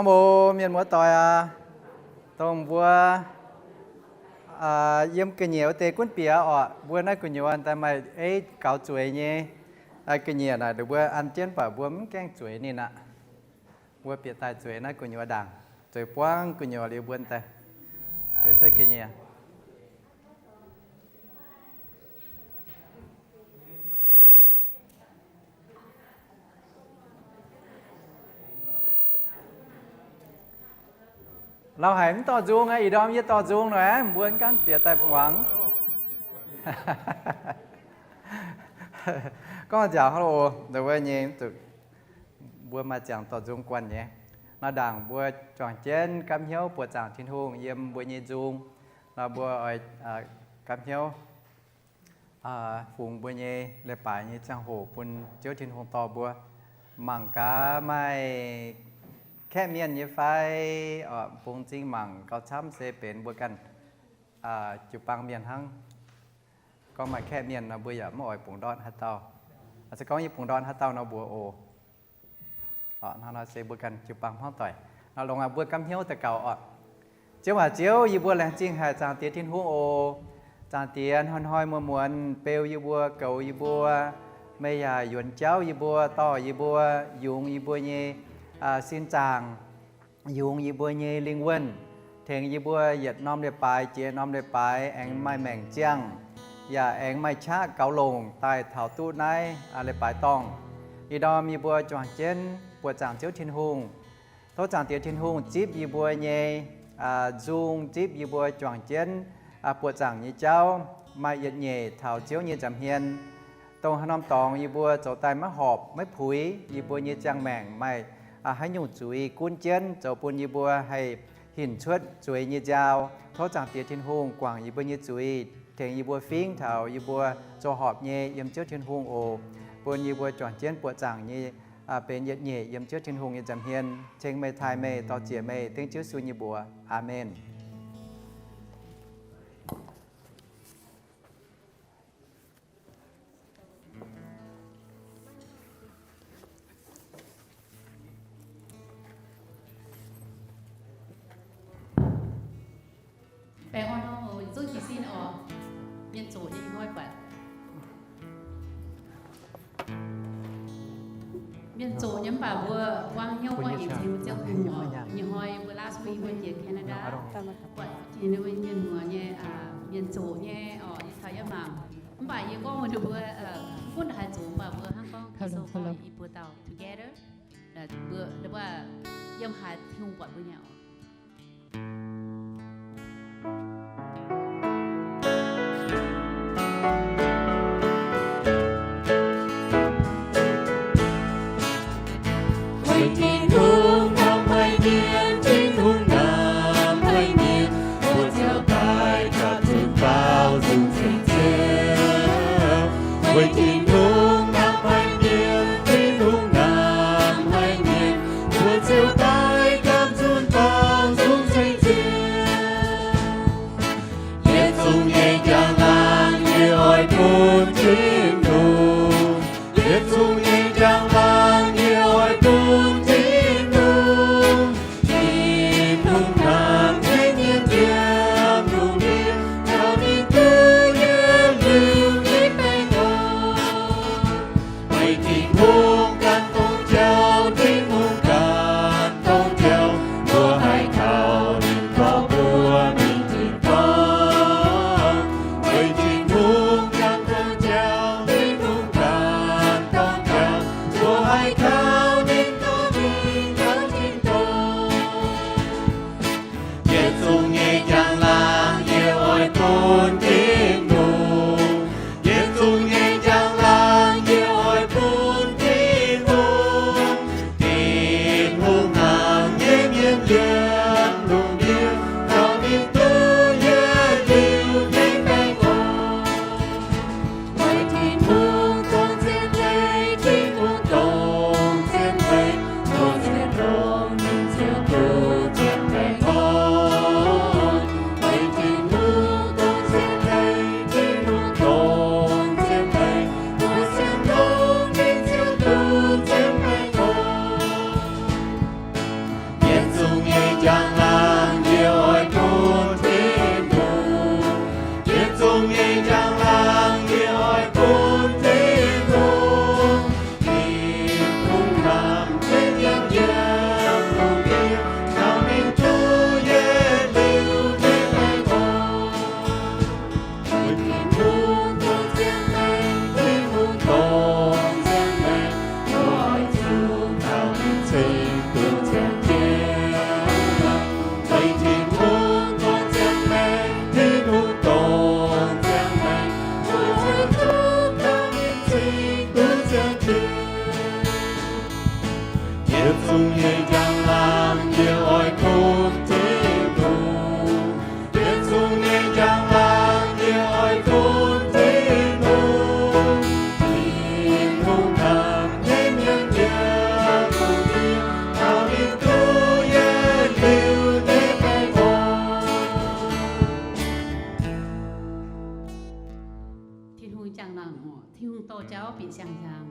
Mienh muoz-doic aac, dongh mbuo yiem ga'nyiec wuov deix gunv bieqc oc, mbuo naaiv gu'nyuoz daaih maaih eiv gaux zueiz nyei ga'nyiec naaic, mbuo an jienv baac mbuo mv gaengh zueiz ninh aqv. Mbuo bieqc daaih zueiz naaiv gu'nyuoz ndaangc, zueiz buangv gu'nyuoz liuz mbuo daaih zueiz cuotv ga'nyiec. Lauh haic mv dorh nzung aqv, ih ndorm yie dorh nzung nor, mbuo mv gaengh bieqc daaih muangx. Gorngv nziaauc hnangv loh, ndongc wuov nyei, mbuo maaih ziangx dorh nzung guanh nyei. Nor ndaangc mbuo juangc jienv gapv hnyouv buoqc zaangc Tin-Hungh yiem mbuo nyei nzung. Nor mbuo oix gapv hnyouv fungx mbuo nyei leiz-baaix nyei ziangh hoc bun Ziouv Tin-Hungh dorh mbuo. Mangc gaax maaih kaeqv mienh nyei fai? Bungx m'zing mangc gauh camv se benx mbuo ganh jiu-baang mienh hnangv. Gorngv maaih kaeqv mienh nor, mbuo yaac mv oix bungx ndortv haaix dauh. Se gorngv yie bungx ndortv haaix dauh nor, mbuox oc. Hnangv nor se mbuo ganh jiu-baang hmuangv doic. Nor longc mbuo gapv hnyouv daux gaux oc. Ziouv aac, Ziouv, yie mbuo laengz zingh haic zaangc Diex Tin-Hungh oc. Zaangc Diex, hnoi-hnoi muonz-muonz beu yie mbuo, goux yie mbuo. Meih yaac yuonx jauv yie mbuo, dorh yie mbuo, yungz yie mbuo nyei sin zaangc, yungz yie mbuo nyei lingh wuonh, tengx yie mbuo yietc norm leiz-baaix jiex norm leiz-baaix aengx maaih maengc ziangh, yaac aengx maaih qaqv gaux longc daaih taux duqv naaiv leiz-baaix dorngh. Ih ndorm yie mbuo juangc jienv buoqc zaangc Ziouv Tin-Hungh. Tov zaangc Diex Tin-Hungh zipv yie mbuo nyei nzung, zipv yie mbuo juangc jienv buoqc zaangc nyei jauv, maaih yietc nyeic taux Ziouv nyei nza'hmien. Dongh haaix norm dorngx yie mbuo zoux daaih maiv horpc maiv puix, yie mbuo nyei ziangh maengc maaih haaix nyungc zuiz gunv jienv, zoux bun yie mbuo haih hinc cuotv zueiz nyei nziaaux. Tov zaangc Diex Tin-Hungh guangc yie mbuo nyei zuiz, tengx yie mbuo fingv taux yie mbuo zoux horpc nyei yiem Ziouv Tin-Hungh oc. Bun yie mbuo juangc jienv buoqc zaangc nyei benx yietc nyeic yiem Ziouv Tin-Hungh nyei nza'hmien. Ceng meih, taaih meih, dor-ziec meih, dengv Ziouv Yesu nyei mbuox. Aamen. Baengh orn nor, zungv jiez sin oc. Mienh zoqc nyei hnoi buatc. Mienh zoqc nyei mv baac mbuo wang hnyouv buangh yietc cengx mbuo ziangh hoc oc. Nyei hnoi mbuo last week mbuo jiex Canada, buatc jiex ninh mbuo mienh muoz nyei mienh zoqc nyei oc, yie caux yie mangc. Mv baac yie gorngv mbuox ninh mbuo, mv gunv haaix zoqc mv baac mbuo hnangv gorngv so far yie mbuo dauh together, mbuo yiem haaix Tin-Hungh buatc mbuo nyei oc. Weic Tin-Hungh nangh meih mienh, Tin-Hungh nangh meih mienh, mbuo ziouc daaih gapv nzunc baaux nzung ceng Ziouv. Weic Tin-Hungh nangh meih mienh, Tin-Hungh nangh meih mienh, mbuo ziouc daaih gapv nzunc baaux jauv bieqc siang-hnyangx.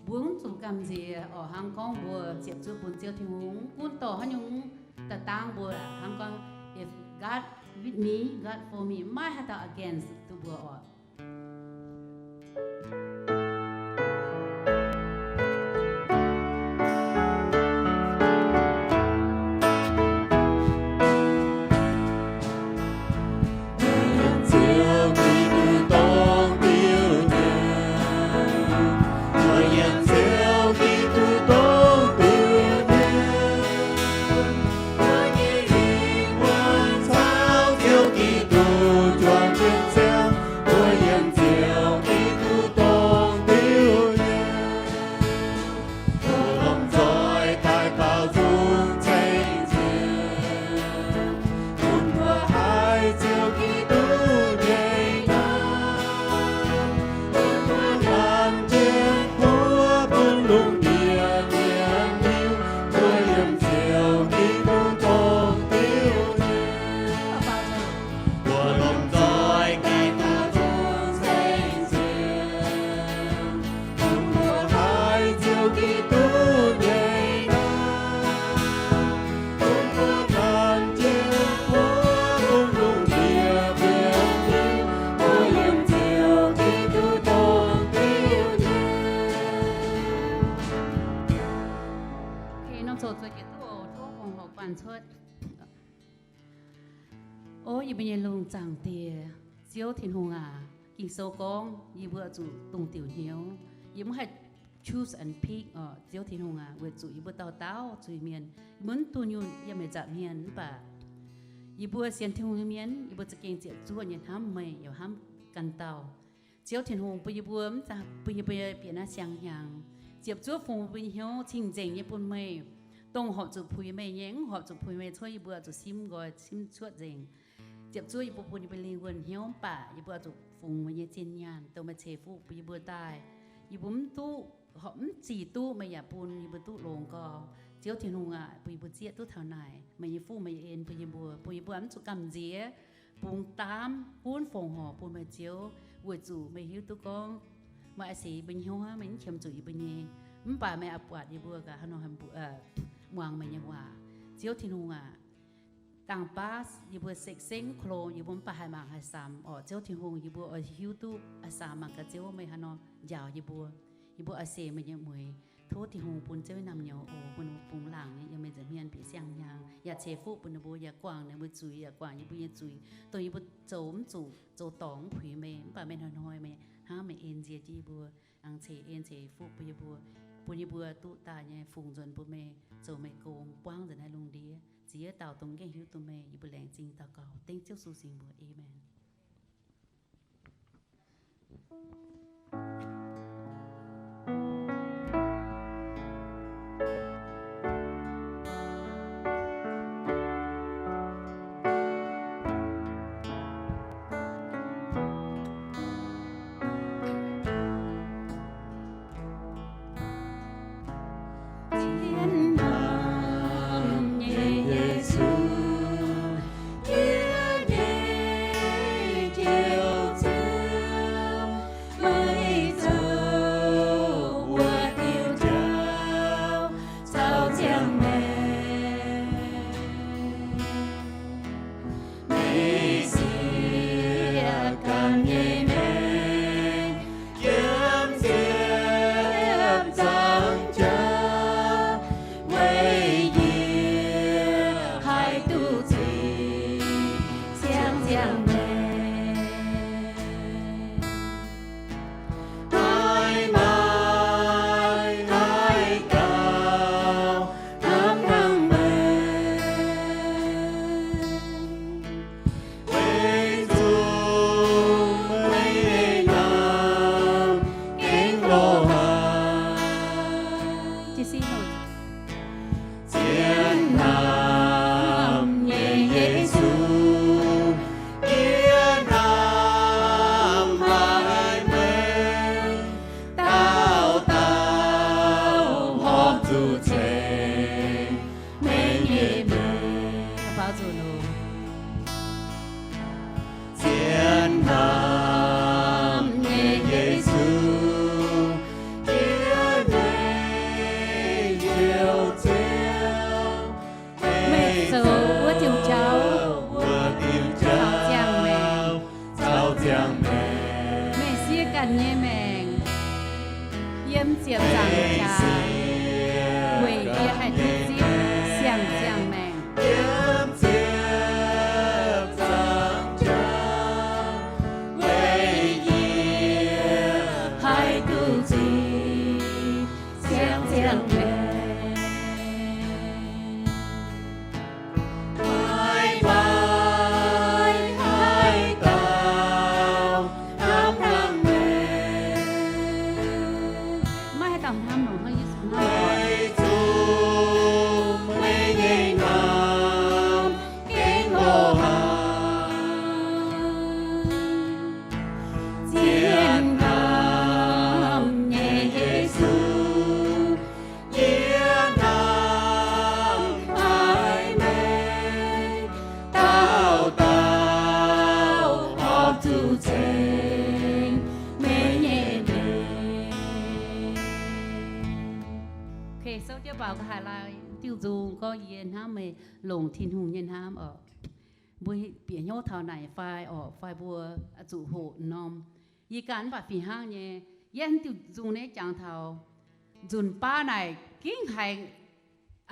Mbuo mv zuqc gamh nziex oc. Hnangv gorngv mbuo ziepc zuoqv bun Ziouv Tin-Hungh, gunv dorh haaix nyungc daaih dangv mbuo, hnangv gorngv, if God with me, God for me, maiv haaix dauh against duqv mbuo oc. O yie mbuo nyei lungh zaangc Diex, Ziouv Tin-Hungh aac, Ging-Sou gorngv yie mbuo zuqc dongh diuc hnyouv. Yie mv haih choose and pick oc. Ziouv Tin-Hungh aac, weic zuqc yie mbuo dauh dauh zuiz-mienh, mv duqv nyungc yiem meih nza'hmien. Mv baac yie mbuo sienx Tin-Hungh nyei mienh, yie mbuo za'gengh ziepc zuoqv nyei hnamv meih, yaac hnamv ganh dauh. Ziouv Tin-Hungh bun yie mbuo mv, bun yie mbuo bieqc naaiv siang-hnyangx ziepc zuoqv fungx mbuo nyei hnyouv cing-nzengc nyei bun meih, dongh horpc zuqc puix meih nyei, mv horpc zuqc puix meih cuotv, yie mbuo zuqc simv nqoi, simv cuotv nzengc. Ziepc zuoqv yie mbuo bun yie mbuo lingh wuonh hnyouv, mv baac yie mbuo zuqc fungx meih nyei zinh nyaanh, dongh meih ceix fuqv bun yie mbuo daaih. Yie mbuo mv duqv, horpc mv zic duqv, meih yaac bun yie mbuo duqv longx gau. Ziouv Tin-Hungh aac, bun yie mbuo zieqv duqv taux naaic meih nyei fuqv meih nyei en bun yie mbuo, bun yie mbuo mv zuqc gamh nziex bungx daamv gunv fongc horc bun meih Ziouv, weic zuqc meih hiuv duqv gorngv maaih seix yie mbuo nyei hnyouv hnangv, meih mv qiemx zuqc yie mbuo nyei. Mv baac meih oix buatc yie mbuo gaax haaix nor muangx meih nyei waac. Ziouv Tin-Hungh aac, dangh baav yie mbuo sekv sengv klo, yie mbuo mv baac haih mangc haih samx oc. Ziouv Tin-Hungh, yie mbuo oix hiuv duqv haih samx mangc gaax Ziouv meih haaix nor njaaux yie mbuo. Yie mbuo oix seix meih nyei mueix. Tov Tin-Hungh bun Ziouv nyei naamh nyouz oc, bun bungx laangc nyei yiem meih nza'hmien bieqc siang-hnyangx, yaac ceix fuqv bun ninh mbuo, yaac guangc ninh mbuo zuiz, yaac guangc yie mbuo nyei zuiz, dongh yie mbuo zoux mv zuqc, zoux dorngc mv puix meih, mv baac meih hnoi-hnoi meih hnamv meih en nziex jienv yie mbuo, aengx ceix en ceix fuqv bun yie mbuo, bun yie mbuo duqv daaih nyei fungx nzuonx bun meih, zoux meih gong buangv nzuonx naaiv lungh ndiev. Ziex dauh dongh mv gaengh hiuv duqv meih, yie mbuo laengz zingh daux gaux dengv Ziouv Yesu singx mbuox. Aamen. Zien hnamv nyei Yesu, ziangh maengc. Yiem ziepc nzaangc jaax, weic yie haih duqv nzipc ziangh ziangh maengc. Maiv maaih haaix dauh hnamv hnangv meih. Maiv haaix dauh hnamv longc hnangv Yesu hnamv. Weic zuqc meih nyei hnamv gengh loz-hnangv. Zien hnamv nyei Yesu, yie hnamv haic meih, dauh dauh horpc zuqc ceng meih nyei nza'hmien. Okay, sou jienv baaux ga'haaix laai diuh nzung gorngv yie hnamv meih, longc Tin-Hungh nyei hnamv oc. Mbuo bieqc hnyouv taux naaic fai oc, fai mbuo oix zuqc hoqc norm. Yie ganh mv baac fih hnangv nyei, yie diuh nzung naaiv jangx taux nzunc baav naaic gengh haiz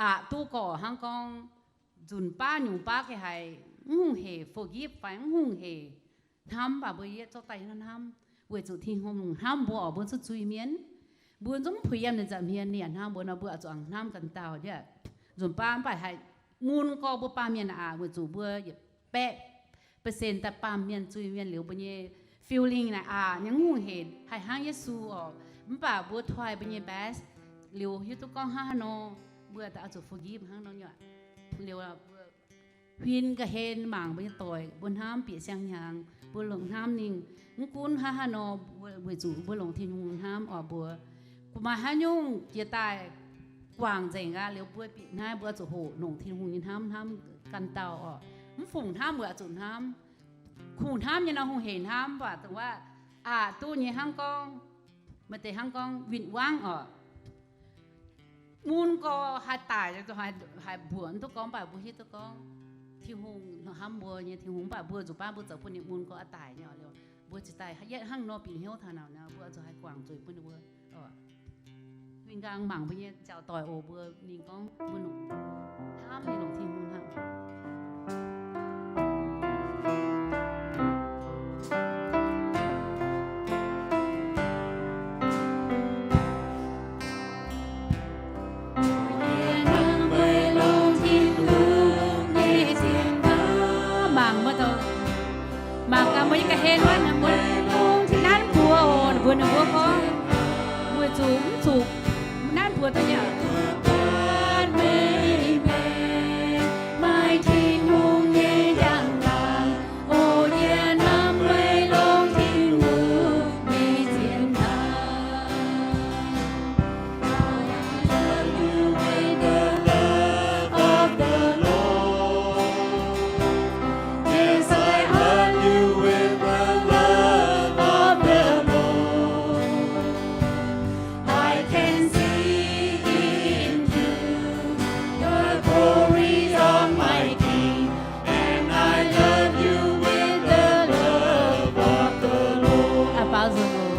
aqc duqv gorqv hnangv gorngv nzunc baav nyungc baav gengh haiz mv hungh hec forgive fai mv hungh hec hnamv, mv baac mbuo yietv zorqv daaih hnamv, weic zuqc Tin-Hungh hnamv mbuo oc, mbuo zuqc zuiz-mienh. Mbuo zungv mv puix yiem ninh nza'hmien, ninh yaac hnamv mbuo nor, mbuo oix zuqc hnamv ganh dauh. Nzunc baav mv baac haiz mun gorx mbuo baamh mienh aqc, weic zuqc mbuo yietc baeqv percent daaih baamh mienh zuiz-mienh liuz, mbuo nyei feeling naaic aqc nyei, mv hungh hec haih hnangv Yesu oc. Mv baac mbuo try mbuo nyei best liuz hiuv duqv gorngv hnangv haaix nor, mbuo daaih oix zuqc forgive hnangv nor nyei. Liuz mbuo huin ga'hlen mangc mbuo nyei doic, mbuo hnamv bieqc siang hnyangx, mbuo longc hnamv ninh. Mv gunv hnangv haaix nor, weic zuqc mbuo longc Tin-Hungh hnamv oc mbuo. Maaih haaix nyungc jiex daaih guangc nzengc aqv, liuz mbuo bieqc naaiv mbuo zuqc hoqc longc Tin-Hungh nyei hnamv, hnamv ganh dauh oc. Mv fungc hnamv mbuo zuqc hnamv. Kungx hnamv nyei nor hungh hec hnamv, mv baac dongh wuov aqc duqv nyei hnangv gorngv, maaih deix hnangv gorngv win-wangv oc. Mun gorx haih daic, haiz mbuoqc mv duqv gorngv, mv baac mbuo hiuv duqv gorngv Tin-Hungh hnamv mbuo nyei Tin-Hungh, mv baac mbuo nzunc baav mbuo zoux bun ninh mun gorx daic nyei oc. Liuz mbuo ziouc daaih yietv hnangv nor bieqc hnyouv taux naaic nor, mbuo zuqc haih guangc zuiz bun ninh mbuo oc. Huin nqaang mangc mbuo nyei nziaauc doic oc, mbuo ninh gorngv mbuo longc hnamv, ninh longc Tin-Hungh hnamv. Mangc mbuo, mangc gaax mbuo nyei ga'hlen wuov, mbuo nanv mbuo oc, mbuo ninh mbuo gorngv, weic zuqc mv zuqc nanv mbuo duqv nyei. Maaih Tin-Hungh nyei njang-laangc, o yie hnamv meih longc Tin-Hungh nyei zien ndaangc. I love you with the love of the Lord. Yes, I love you with the love of the Lord. I can see in you the glory of my King, and I love you with the love of the Lord. Aa, baaux nzunc oc.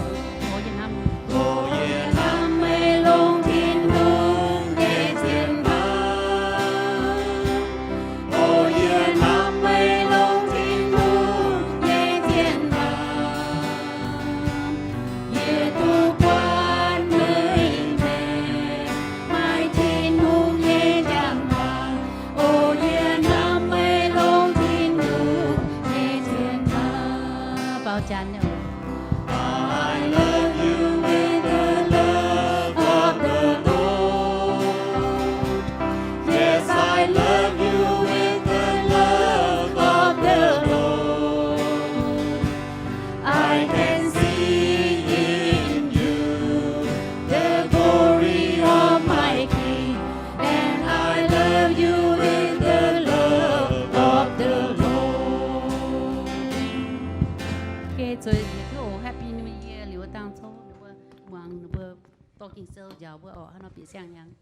O yie hnamv, o yie hnamv meih longc Tin-Hungh nyei zien ndaangc. O yie hnamv meih longc Tin-Hungh nyei zien ndaangc. Yie duqv buatc meih maengc, maaih Tin-Hungh nyei njang-laangc. O yie hnamv meih longc Tin-Hungh nyei zien ndaangc. Baaux janx nyei oc. I love you with the love of the Lord. Yes, I love you with the love of the Lord. I can see in you the glory of my King, and I love you with the love of the Lord. Okay, zueiz yietc diuh oc, Happy New Year liuz dangh coqv ninh mbuo muangx ninh mbuo dorh Ging-Sou njaaux mbuo oc, hnangv nor bieqc siang-hnyangx.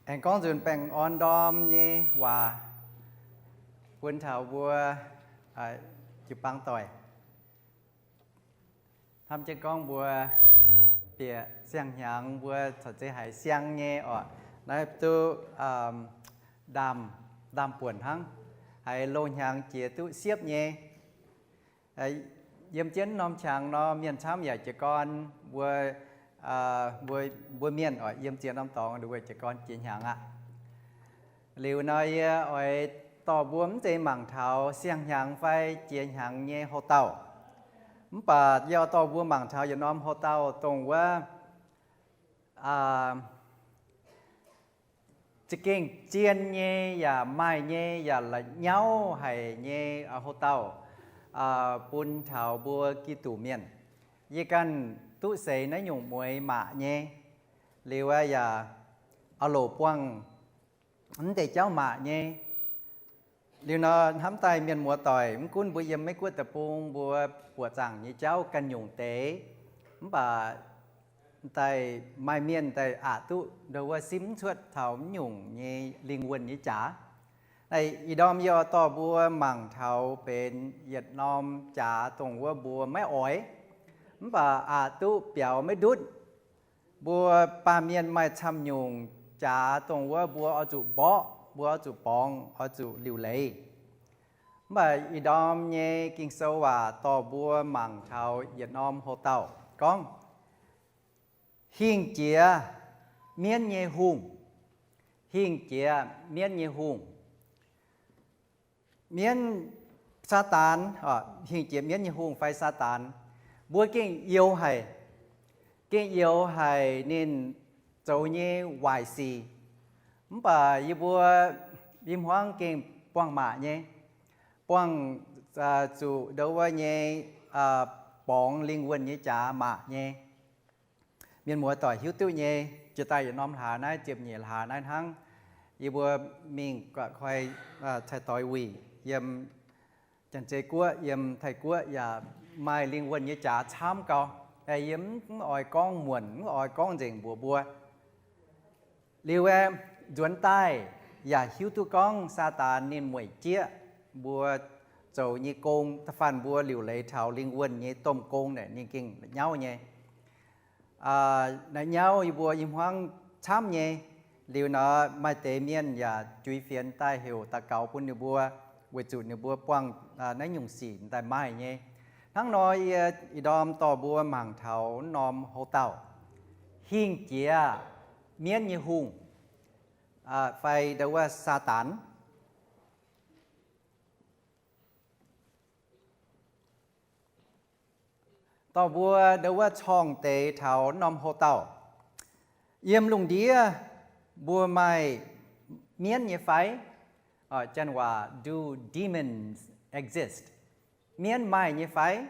Aengx gorngv nzunc baengh orn ndorm nyei waac bun taux mbuo jiu-baang doic. Hnamv jienv gorngv mbuo bieqc siang-hnyangx mbuo corc zeiz haiz siang nyei orqc, naaiv duqv ndaam, ndaam buonc hnangv, haiz loz hnyangx jiex duqv siepv nyei. Yiem jienv norm qangx nor, mienh camv yaac jiez gorn mbuo, mbuo, mbuo mienh oix yiem ziex norm dorngx nduov jiez gorn jiex hnyangx aqv. Liuz nor yie oix dorh mbuo mv zeiz mangc taux siang-hnyangx fai jiex hnyangx nyei houx-dauh. Mv baac yie oix dorh mbuo mangc taux yietc norm houx-dauh dongh wuov za'gengh zien nyei yaac maaih nyei yaac la'nyauv haic nyei houx-dauh bun taux mbuo Giduc mienh. Yie ganh duqv seix naaiv nyungc mueiz maac nyei. Liuz yaac loc buangh mv deix jauv maac nyei. Liuz nor hnamv daaih mienh muoz doic, mv gunv mbuo yiem Meiv Guoqv deic-bung mbuo buoqc zaangc nyei jauv ganh nyungc deix, mv baac daaih maaih mienh daaih aqc duqv ndo wuov simv cuotv taux mv nyungc nyei lingh wuonh nyei jaax. Ih ndorm yie dorh mbuo mangc taux benx yietc norm jaax dongh wuov mbuo maiv oix, mv baac aqc duqv biaux maiv ndutv. Mbuo baamh mienh maaih camv nyungc jaax dongh wuov mbuo oix zuqc mborqv, mbuo oix zuqc borngz, oix zuqc liuc leiz. Mv baac ih ndorm nyei Ging-Sou waac dorh mbuo mangc taux yietc norm houx-dauh gorngv, hingh jiex mienv nyei hungh. Hingh jiex mienv nyei hungh. Mienv, Saadaan, hingh jiex mienv nyei hungh fai Saadaan, mbuo gengh youx haic, gengh youx haic ninh zoux nyei waaic sic. Mv baac yie mbuo i hmuangv gengh buangh maac nyei, buangh zuqc ndo wuov nyei borngz lingh wuonh nyei jaax maac nyei. Mienh muoz doic hiuv duqv nyei, jiex daaih yietc norm hlaax naaiv, ziepc nyeic hlaax naaiv hnangv, yie mbuo mingh guatc koi cai-doix wuic yiem Janx-Zei Guoqv, yiem Taiv-Guoqv yaac maaih lingh wuonh nyei jaax camv gau. Yie mv oix gorngv muonc, mv oix gorngv nzengc mbuox mbuo. Liuz aeqv, nzuonx daaih yaac hiuv duqv gorngv Saadaan ninh mueic jieqv mbuo zoux nyei gong, da'faanh mbuo liuc leiz taux lingh wuonh nyei domh gong naaic ninh gengh nyauv nyei. Naaiv nyauv yie mbuo i hmuangv camv nyei. Liuz nor maaih deix mienh yaac juix fienx daaih heuc daux gaux bun ninh mbuo, weic zuqc ninh mbuo buangh naaiv nyungc sic daaih maaih nyei. Hnangv nor yie ih ndorm dorh mbuo mangc taux norm houx-dauh, hingh jiex mienv nyei hungh, fai ndo wuov Saadaan. Dorh mbuo ndo wuov corng deix taux norm houx-dauh. Yiem lungh ndiev mbuo maaih mienv nyei fai? Janx waac, do demons exist? Mienv maaih nyei fai?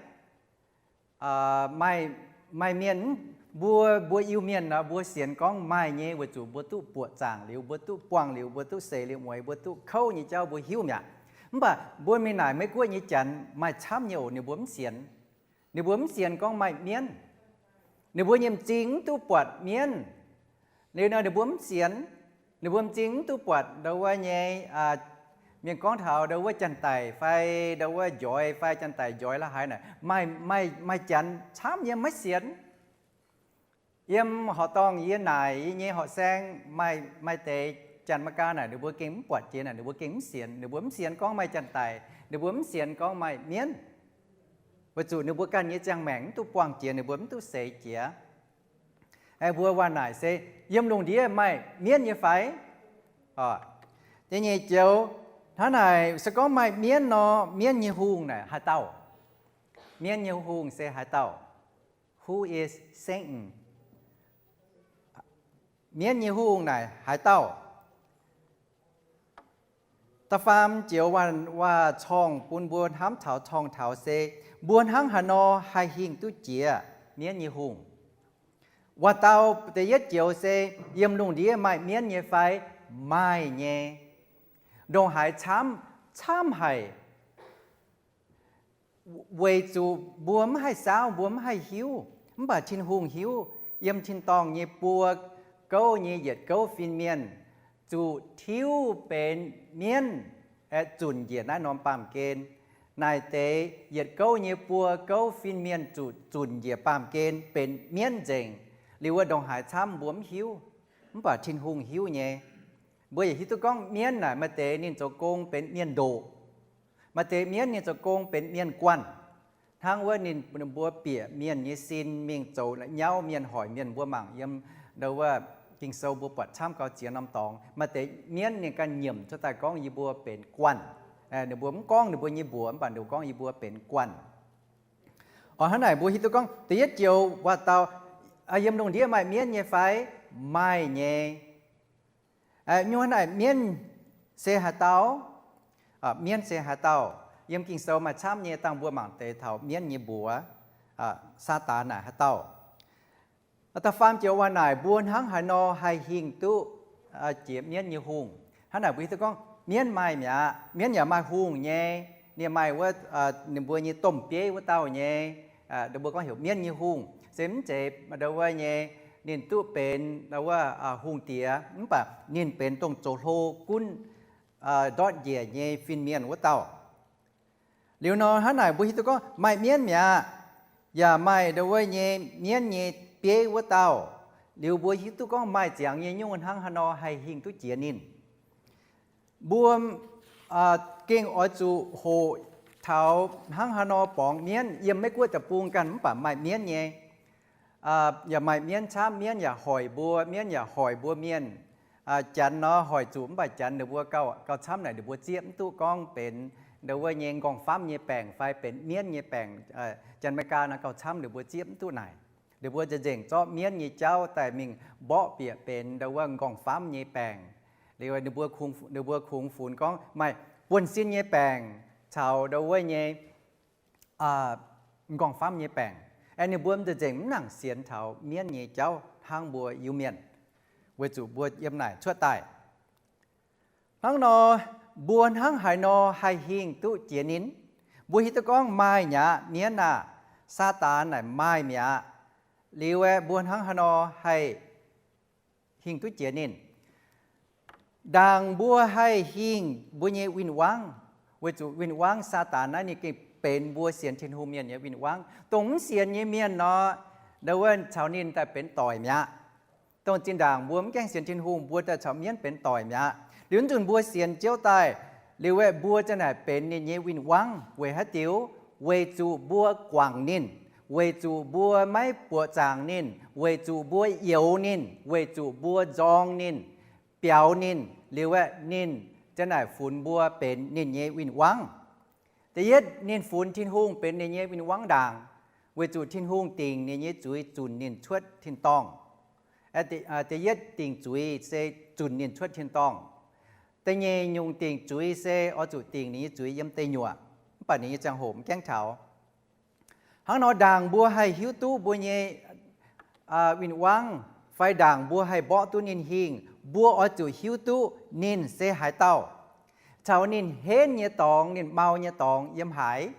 Maaih, maaih mienh, mbuo, mbuo Iu-Mienh nor mbuo sienx gorngv maaih nyei weic zuqc mbuo duqv buoqc zaangc liuz, mbuo duqv buangh liuz, mbuo duqv seix liuz mueiz, mbuo duqv kouv nyei jauv mbuo hiuv mi'aqv. Mv baac mbuo mingh naaic Meiv Guoqv nyei Janx maaih camv nyei oc, ninh mbuo mv sienx. Ninh mbuo mv sienx gorngv maaih mienv. Ninh mbuo nyei m'zing mv duqv buatc mienv. Liuz nor ninh mbuo mv sienx. Ninh mbuo m'zing mv duqv buatc ndo wuov nyei, mienh gorngv taux ndo wuov janx-daic fai ndo wuov njoix fai janx-daic njoix la'haaix naaic, maaih, maaih, maaih janx camv nyei maiv sienx. Yiem horqc dorngh yie naaic yie nyei horqc saeng maaih, maaih deix janx-Meigaa naaic ninh mbuo gengh mv buatc jiex naaic, ninh mbuo gengh mv sienx. Ninh mbuo mv sienx gorngv maaih janx-daic, ninh mbuo mv sienx gorngv maaih mienv, weic zuqc ninh mbuo ganh nyei ziangh maengc mv duqv buangh jiex, ninh mbuo mv duqv seix jiex. Aengx mbuo waac naaic se, yiem lungh ndiev maaih mienv nyei fai? Da'nyeic joux, hnangv naaic se gorngv maaih mienv nor, mienv nyei hungh naaic haaix dauh? Mienv nyei hungh se haaix dauh? Who is Satan? Mienv nyei hungh naaic haaix dauh? Da'faam joux waac, waac corng bun mbuo hnamv taux corng taux se, mbuo hnangv haaix nor haih hingh duqv jiex mienv nyei hungh? Waac dau da'yietv joux se, yiem lungh ndiev maaih mienv nyei fai? Maaih nyei. Ndongc haaix camv? Camv haic. Weic zuqc mbuo mv haih saauv, mbuo mv haih hiuv, mv baac Tin-Hungh hiuv. Yiem tin-dorngh nyei buo gouv nyei yietc gouv fin-mienh, zuqc tiuv benx mienv, aeqv, zunc njiec naaiv norm baamh gen. Naaic deix yietc gouv nyei buo gouv fin-mienh zuqc zunc njiec baamh gen benx mienv nzengc. Liuz wuov ndongc haaix camv mbuo mv hiuv, mv baac Tin-Hungh hiuv nyei. Mbuo yaac hiuv duqv gorngv mienv naaic maaih deix ninh zoux gong benx mienh ndoqc, maaih deix mienv ninh zoux gong benx mienh guanh. Hnangv wuov ninh mbuo bieqc mienh nyei sin mingh zoux nyauv mienh, hoic mienh. Mbuo mangc yiem ndo wuov Ging-Sou mbuo buatc camv gauh ziex norm dorngx. Maaih deix mienv ninh ganh nyiemc cuotv daaih gorngv yie mbuo benx guanh. Ninh mbuo mv gorngv ninh mbuo nyei mbuox, mv baac ninh mbuo gorngv yie mbuo benx guanh. Oix hnangv naaic mbuo hiuv duqv gorngv da'yietv joux waac-dauh, yiem lungh ndiev maaih mienv nyei fai? Maaih nyei. Nyungc naaic mienv se haaix dauh? Mienv se haaix dauh? Yiem Ging-Sou maaih camv nyei dangh mbuo mangc deix taux mienv nyei mbuox, Saadaan naaic haaix dauh. Da'faam joux waac naaic mbuo hnangv haaix nor haih hingh duqv jiex mienv nyei hungh? Hnangv naaic mbuo hiuv duqv gorngv mienv maaih mi'aqv. Mienv yaac maaih hungh nyei. Ninh maaih wuov, ninh mbuo nyei domh bieiv wuov dauh nyei. Mbuo gorngv heuc mienv nyei hungh se mv zeiz ndo wuov nyei ninh duqv benx ndo wuov hungh diex, mv baac ninh benx dongh zoux hlo gunv ndortv njiec nyei fin-mienh wuov dauh. Liuz nor hnangv naaic mbuo hiuv duqv gorngv maaih mienv mi'aqv, yaac maaih ndo wuov nyei mienv nyei bieiv wuov dauh. Liuz mbuo hiuv duqv gorngv maaih ziangx nyei nyungc hnangv haaix nor haih hingh duqv jiex ninh. Mbuo gengh oix zuqc hoqc taux hnangv haaix nor borngz mienv. Yiem Meiv-Guoqv deic-bung ganh mv baac maaih mienv nyei. Yaac maaih mienv camv, mienv yaac hoic mbuo, mienv yaac hoic mbuo mienh. Janx nor hoic zuqc, mv baac Janx ninh mbuo gauh, gauh camv naaic ninh mbuo zieqv mv duqv gorngv benx ndo wuov nyei nqorngv-famv nyei baengc fai benx mienv nyei baengc. Janx-Meigaa nor gauh camv ninh mbuo zieqv mv duqv naaic. Ninh mbuo nzengc-nzengc zorqv mienv nyei jauv daaih mingh mborqv bieqc benx ndo wuov nqorngv-famv nyei baengc. Liuz ninh mbuo kungx, ninh mbuo kungx funx gorngv maaih buonv-sin nyei baengc caux ndo wuov nyei nqorngv-famv nyei baengc. Aeqv, ninh mbuo nzengc-nzengc mv nangc sienx taux mienv nyei jauv hnangv mbuo Iu-Mienh, weic zuqc mbuo yiem naaic cuotv daaih. Hnangv nor, mbuo hnangv haaix nor haih hingh duqv jiex ninh? Mbuo hiuv duqv gorngv maaih mi'aqv, mienv aah, Saadaan naaic maaih mi'aqv. Liuz aeqv, mbuo hnangv haaix nor haih hingh duqv jiex ninh? Ndaangc mbuo haih hingh mbuo nyei win-wangv, weic zuqc win-wangv Saadaan naaiv ninh gengh benx mbuo sienx Tin-Hungh mienh nyei win-wangv. Dongh mv sienx nyei mienh nor, ndo wuov caux ninh daaih benx doic mi'aqv. Dongh zinh ndaangc mbuo mv gaengh sienx Tin-Hungh, mbuo daaih caux mienv benx doic mi'aqv. Liuz nzunc mbuo sienx Ziouv daaih, liuz aeqv, mbuo ziang naaic benx ninh nyei win-wangv. Weic haaix diuc? Weic zuqc mbuo guangc ninh, weic zuqc mbuo maiv buoqc zaangc ninh, weic zuqc mbuo youx ninh, weic zuqc mbuo nzorng ninh, biaux ninh, liuz aeqv, ninh ziang naaic funx mbuo benx ninh nyei win-wangv. Da'yietv, ninh funx Tin-Hungh benx ninh nyei win-wangv ndaangc, weic zuqc Tin-Hungh dingc ninh nyei zuiz zunc ninh cuotv tin-dorngh. Da'yietv dingc zuiz se zunc ninh cuotv tin-dorngh. Da'nyeic nyungc dingc zuiz se oix zuqc dingc ninh nyei zuiz yiem deic nyuoqc, mv baac ninh nyei ziangh hoc mv gaengh taux. Hnangv nor ndaangc mbuo haih hiuv duqv mbuo nyei win-wangv, fai ndaangc mbuo haih mborqv duqv ninh hingh, mbuo oix zuqc hiuv duqv ninh se haaix dauh, caux ninh henv nyei dorngx, ninh mau nyei dorngx yiem haaix.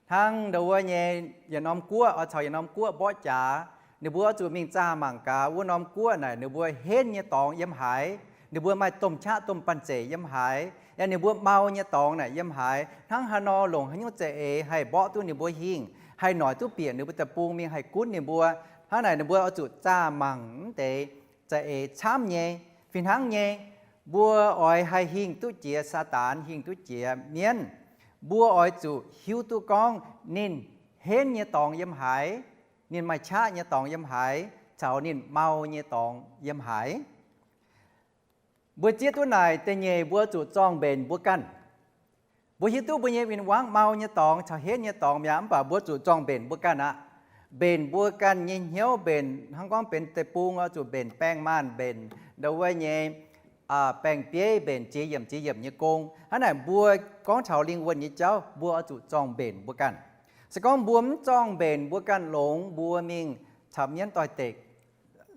Hnangv ndo wuov nyei yietc norm guoqv oix caux yietc norm guoqv mborqv jaax, ninh mbuo oix zuqc mingh zaah mangc gaax wuov norm guoqv naaic ninh mbuo henv nyei dorngx yiem haaix, ninh mbuo maaih domh qaqv domh banh zeic yiem haaix, yaac ninh mbuo mau nyei dorngx naaic yiem haaix. Hnangv haaix nor longc haaix nyungc za'eix haih mborqv duqv ninh mbuo hingh, haih noic duqv bieqc ninh mbuo deic-bung mingh haih gunv ninh mbuo. Hnangv naaic ninh mbuo oix zuqc zaah mangc mv deix za'eix camv nyei. Fih hnangv nyei, mbuo oix haih hingh duqv jiex Saadaan, hingh duqv jiex mienv, mbuo oix zuqc hiuv duqv gorngv ninh henv nyei dorngx yiem haaix, ninh maaih qaqv nyei dorngx yiem haaix, caux ninh mau nyei dorngx yiem haaix. Mbuo zieqv duqv naaic da'nyeic mbuo zuqc zorng-mbenc mbuo ganh. Mbuo hiuv duqv mbuo nyei win-wangv mau nyei dorngx caux henv nyei dorngx mi'aqv, mv baac mbuo zuqc zorng-mbenc mbuo ganh aqv. Mbenc mbuo ganh nyei hnyouv, mbenc hnangv gorngv benx deic-bung oix zuqc mbenc baengh maanh, mbenc ndo wuov nyei baengh bieiv, mbenc ziex yiemc ziex yiemc nyei gong. Hnangv naaic mbuo gorngv taux lingh wuonh nyei jauv mbuo oix zuqc zorng-mbenc mbuo ganh. Se gorngv mbuo mv zorng-mbenc mbuo ganh longx, mbuo mingh caux mienv doix-dekc,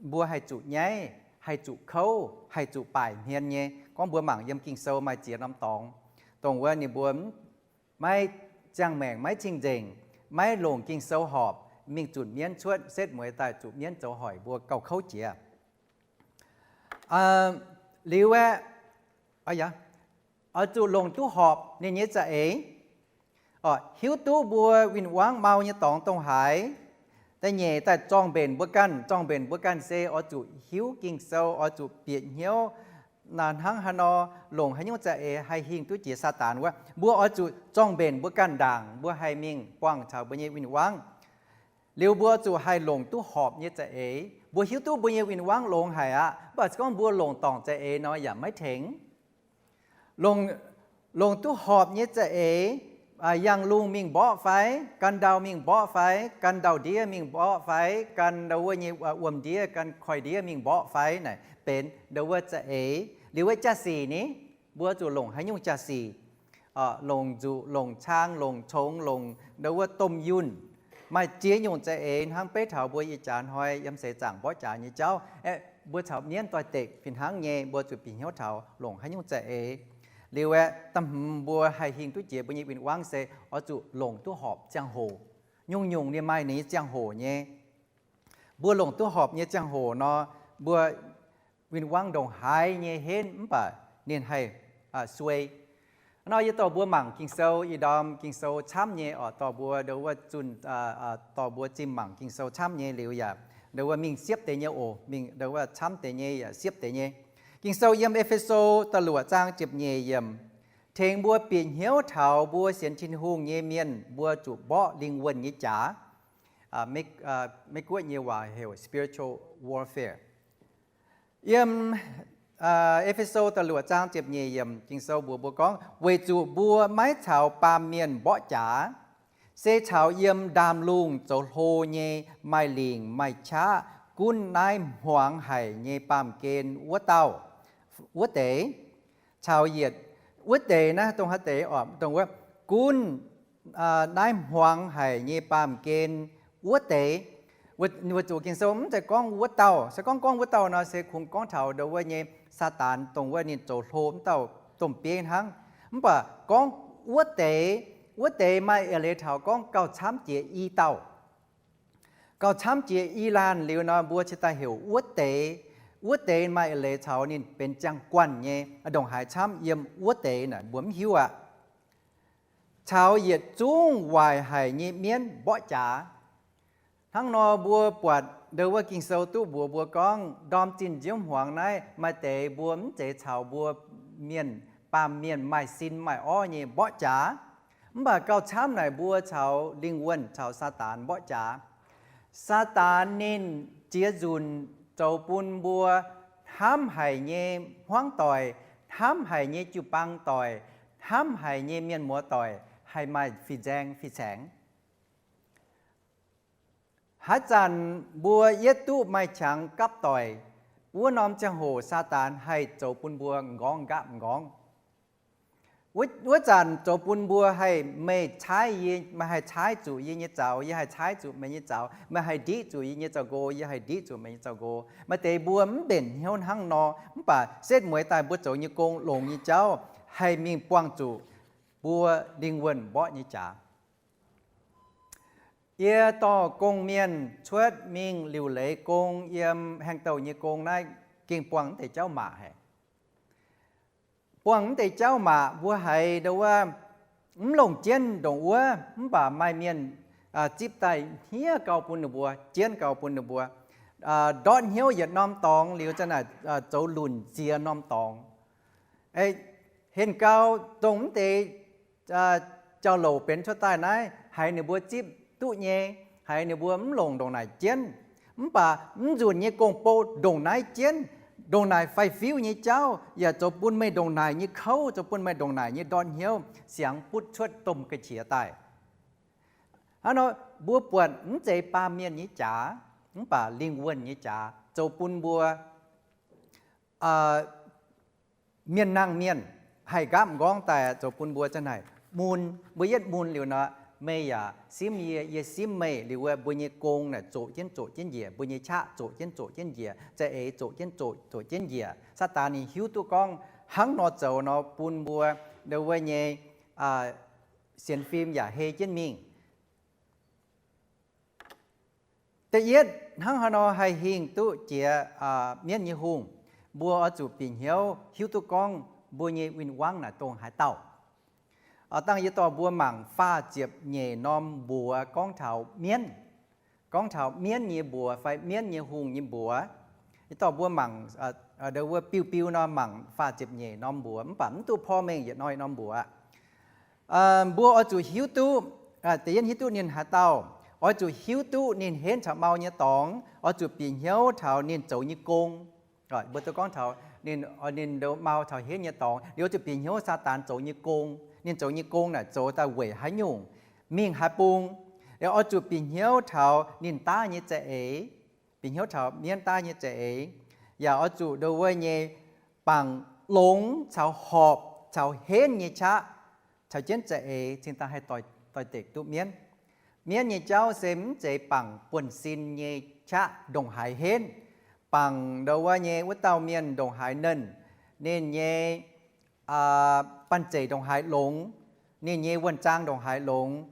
mbuo haih zuqc nyaiv, haih zuqc kouv, haih zuqc baaic hmien nyei. Gorngv mbuo mangc yiem Ging-Sou maaih ziex norm dorngx, dongh wuov ninh mbuo maiv ziangh maengc, maiv cing-nzengc, maiv longc Ging-Sou horpc, mingh zunc mienv cuotv, setv mueiz daaih zuqc mienv zoux hoic mbuo gauh kouv jiex. Liuz aeqv, oix zuqc longc duqv horpc ninh nyei za'eix, hiuv duqv mbuo win-wangv mau nyei dorngx dongh haaix. Da'nyeic daaih zorng-mbenc mbuo ganh. Zorng-mbenc mbuo ganh se oix zuqc hiuv Ging-Sou, oix zuqc bieqc hnyouv hnangv haaix nor, longc haaix nyungc za'eix haih hingh duqv jiex Saadaan wuov. Mbuo oix zuqc zorng-mbenc mbuo ganh ndaangc mbuo haih mingh buangh caux mbuo nyei win-wangv. Liuz mbuo zuqc haih longc duqv horpc nyei za'eix. Mbuo hiuv duqv mbuo nyei win-wangv longx haic aqv, mv baac se gorngv mbuo longc dorngc za'eix nor yaac maiv tengx. Longc duqv horpc nyei za'eix, yangh lungh mingh mborqv fai, gan ndau mingh mborqv fai, gan ndau-ndiev mingh mborqv fai, gan ndau wuov nyei wuom-ndiev, gan koiv-ndiev mingh mborqv fai, naaic benx ndau wuov za'eix. Liuz wuov jaa-sic ni, mbuo zuqc longc haaix nyungc jaa-sic, longc nzuqc, longc cang, longc congx, longc ndau wuov domh yunh, maaih ziex nyungc za'eix hnangv beiv taux mbuo ih jaax hnoi yiem seix zaangc mborqv jaax nyei jauv. Mbuo caux mienv doix-dekc fih hnangv nyei, mbuo zuqc bieqc hnyouv taux longc haaix nyungc za'eix. Liuz aeqv, da'hmz mbuo haih hingh duqv jiex mbuo nyei win-wangv se oix zuqc longc duqv horpc ziangh hoc. Nyungc-nyungc ninh maaih ninh nyei ziangh hoc nyei. Mbuo longc duqv horpc nyei ziangh hoc nor, mbuo win-wangv ndongc haaix nyei henv mv baac ninh haih suei. Nor yie dorh mbuo mangc Ging-Sou, ih ndorm Ging-Sou camv nyei oc, dorh mbuo ndau wuov zunh, dorh mbuo zimh mangc Ging-Sou camv nyei liuz yaac ndau wuov mingh siepv deix nyei oc, mingh ndau wuov camv deix nyei yaac siepv deix nyei. Ging-Sou yiem E^fe^so da'luoqc zaang ziepc nyeic yiemc, tengx mbuo bieqc hnyouv taux mbuo sienx Tin-Hungh nyei mienh mbuo zuqc mborqv lingh wuonh nyei jaax. Meiv-Guoqv nyei waac heuc spiritual warfare. Yiem E^fe^so da'luoqc zaang ziepc nyeic yiemc Ging-Sou mbuox mbuo gorngv, weic zuqc mbuo maiv caux baamh mienh mborqv jaax, se caux yiem ndaamv-lungh zoux hlo nyei, maaih lingc maaih qaqv, gunv naaiv hmuangx haic nyei baamh gen wuov dauh, wuov deix, caux yietc, wuov deix naaiv dongh haaix deix oc? Dongh wuov gunv naaiv hmuangx haic nyei baamh gen wuov deix. Weic zuqc Ging-Sou mv zeiz gorngv wuov dauh. Se gorngv gorngv wuov dauh nor se kungx gorngv taux ndau wuov nyei Saadaan, dongh wuov ninh zoux hlo wuov dauh domh bieiv hnangv. Mv baac gorngv wuov deix, wuov deix maaih eix leiz taux gorngv gauh camv jiex i dauh. Gauh camv jiex i laanh liuz nor, mbuo cingx daaih heuc wuov deix. Wuov deix maaih eix leiz caux ninh benx ziangh guanh nyei, ndongc haaix camv yiem wuov deix naaic mbuo mv hiuv aqv. Caux yietc zungv waaic haic nyei mienv mborqv jaax. Hnangv nor mbuo buatc ndau wuov Ging-Sou duqv mbuox mbuo gorngv, ndorm zinh nziouv hmuangx naaiv maaih deix mbuo mv zeiz caux mbuo mienh, baamh mienh maaih sin maaih orv nyei mborqv jaax, mv baac gauh camv naaic mbuo caux lingh wuonh, caux Saadaan mborqv jaax. Saadaan ninh ziex nzunc zoux bun mbuo hnamv haic nyei hmuangv doic, hnamv haic nyei jiu-baang doic, hnamv haic nyei mienh muoz doic haih maaih fih nzaeng fih saengx. Haaix zanc mbuo yietv duqv maaih qangx gapv doic, wuov norm ziangh hoc Saadaan haih zoux bun mbuo m'nqorngv nqapv m'nqorngv. Wuov zanc zoux bun mbuo haih, meih caaiv yie, meih haih caaiv zuqc yie nyei zaux, yie haih caaiv zuqc meih nyei zaux, meih haih ndiqv zuqc yie nyei zaux-nqo, yie haih ndiqv zuqc meih nyei zaux-nqo. Maaih deix mbuo mv mbenc hnyouv hnangv nor, mv baac setv mueiz daaih mbuo zoux nyei gong, longx nyei jauv haih mingh buangh zuqc mbuo lingh wuonh mborqv nyei jaax. Yie dorh gong-mienh cuotv mingh liuc leiz gong, yiem haengh douh nyei gong naaiv gengh buangh mv deix jauv maac haic. Buangh mv deix jauv maac mbuo haiz ndau wuov mv longc jienv ndongc wuov, mv baac maaih mienh zipv daaih hniev gau bun ninh mbuo, jienv gau bun ninh mbuo. Ndortv hnyouv yietc norm dorngx liuz za'naaic zoux lunc ziex norm dorngx. Henh gau, dongh mv deix jauv-louc benx cuotv daaih naaiv, haiz ninh mbuo zipv duqv nyei, haiz ninh mbuo mv longc ndongc naaic jienv. Mv baac mv nzunc nyei gong-bou ndongc naaiv jienv, ndongc naaic faix-fiuv nyei jauv yaac zoux bun meih ndongc naaic nyei kouv, zoux bun meih ndongc naaic nyei ndortv hnyouv siangx butv cuotv domh ga'qiex daaih. Hnangv nor, mbuo buatc mv zeiz baamh mienh nyei jaax, mv baac lingh wuonh nyei jaax zoux bun mbuo mienh nangh mienh haih nqapv m'nqorngv daaih, zoux bun mbuo za'naaic mun. Mbuo yietv mun liuz nor, meih yaac simv yie, yie simv meih liuz wuov, mbuo nyei gong naaic zoqc jienv zoqc jienv njiec, mbuo nyei qaqv zoqc jienv zoqc jienv njiec, za'eix zoqc jienv zoqc zoqc jienv njiec. Saadaan ninh hiuv duqv gorngv hnangv nor zoux nor bun mbuo ndau wuov nyei sienx fim yaac hei jienv mingh. Da'yietv, hnangv haaix nor haih hingh duqv jiex mienv nyei hungh? mbuo oix zuqc bieqc hnyouv hiuv duqv gorngv mbuo nyei win-wangv naaic dongh haaix dauh. Dangh yie dorh mbuo mangc faah ziepc nyeic norm mbuox gorngv taux mienv, gorngv taux mienv nyei mbuox fai mienv nyei hungh nyei mbuox. Yie dorh mbuo mangc, ndo wuov biu biu nor mangc faah ziepc nyeic norm mbuox, mv baac mv duqv porv mengh yietc norm norm mbuox. Mbuo oix zuqc hiuv duqv, da'yietv hiuv duqv ninh haaix dauh, oix zuqc hiuv duqv ninh henv caux mau nyei dorngx, oix zuqc bieqc hnyouv taux ninh zoux nyei gong. Mbuo duqv gorngv taux ninh, ninh ndo mau taux henv nyei dorngx, liuz oix zuqc bieqc hnyouv Saadaan zoux nyei gong. Ninh zoux nyei gong naaic zoux daaih weic haaix nyungc, mingh haaix bung. Liuz oix zuqc bieqc hnyouv taux ninh daav nyei za'eix, bieqc hnyouv taux mienv daav nyei za'eix, yaac oix zuqc ndo wuov nyei bangc longx caux horpc caux henv nyei qaqv caux jienv za'eix cingx daaih haih doix-dekc duqv mienv. Mienv nyei jauv se mv zeiz bangc buonv-sin nyei qaqv ndongc haaix henv, bangc ndo wuov nyei wuov dauh mienh ndongc haaix nernh, ninh nyei banh zeic ndongc haaix longx, ninh nyei wuonh zaang ndongc haaix longx.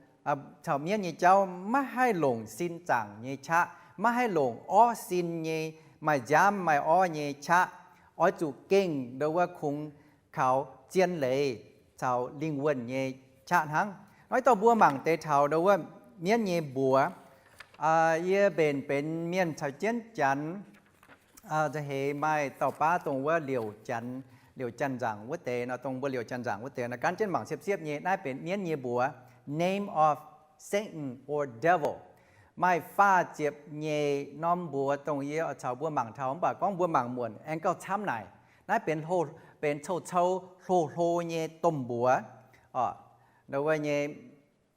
Caux mienv nyei jauv maiv haih longc sin zaangc nyei qaqv, maiv haih longc orv sin nyei, maaih nziaamv maaih orv nyei qaqv. Oix zuqc gengh ndo wuov kungx kaux zien leiz caux lingh wuonh nyei qaqv hnangv. Naaiv dorh mbuo mangc deix taux ndo wuov mienv nyei mbuox. Yie mbenc benx mienh caux jienv Janx, nza'heix maaih dauh baav dongh wuov liouc Janx, liouc Janx-nzangc wuov deix nor, dongh mbuo liouc Janx-nzangc wuov deix nor, gan jienv mangc siepv-siepv nyei. Naaiv benx mienv nyei mbuox, name of Satan or devil. Maaih faah ziepc nyeic norm mbuox dongh yie oix caux mbuo mangc taux, mv baac gorngv mbuo mangc muonc aengx gauh camv naaic. Naaiv benx, benx cou-cou hlo-hlo nyei domh mbuox. Ndo wuov nyei,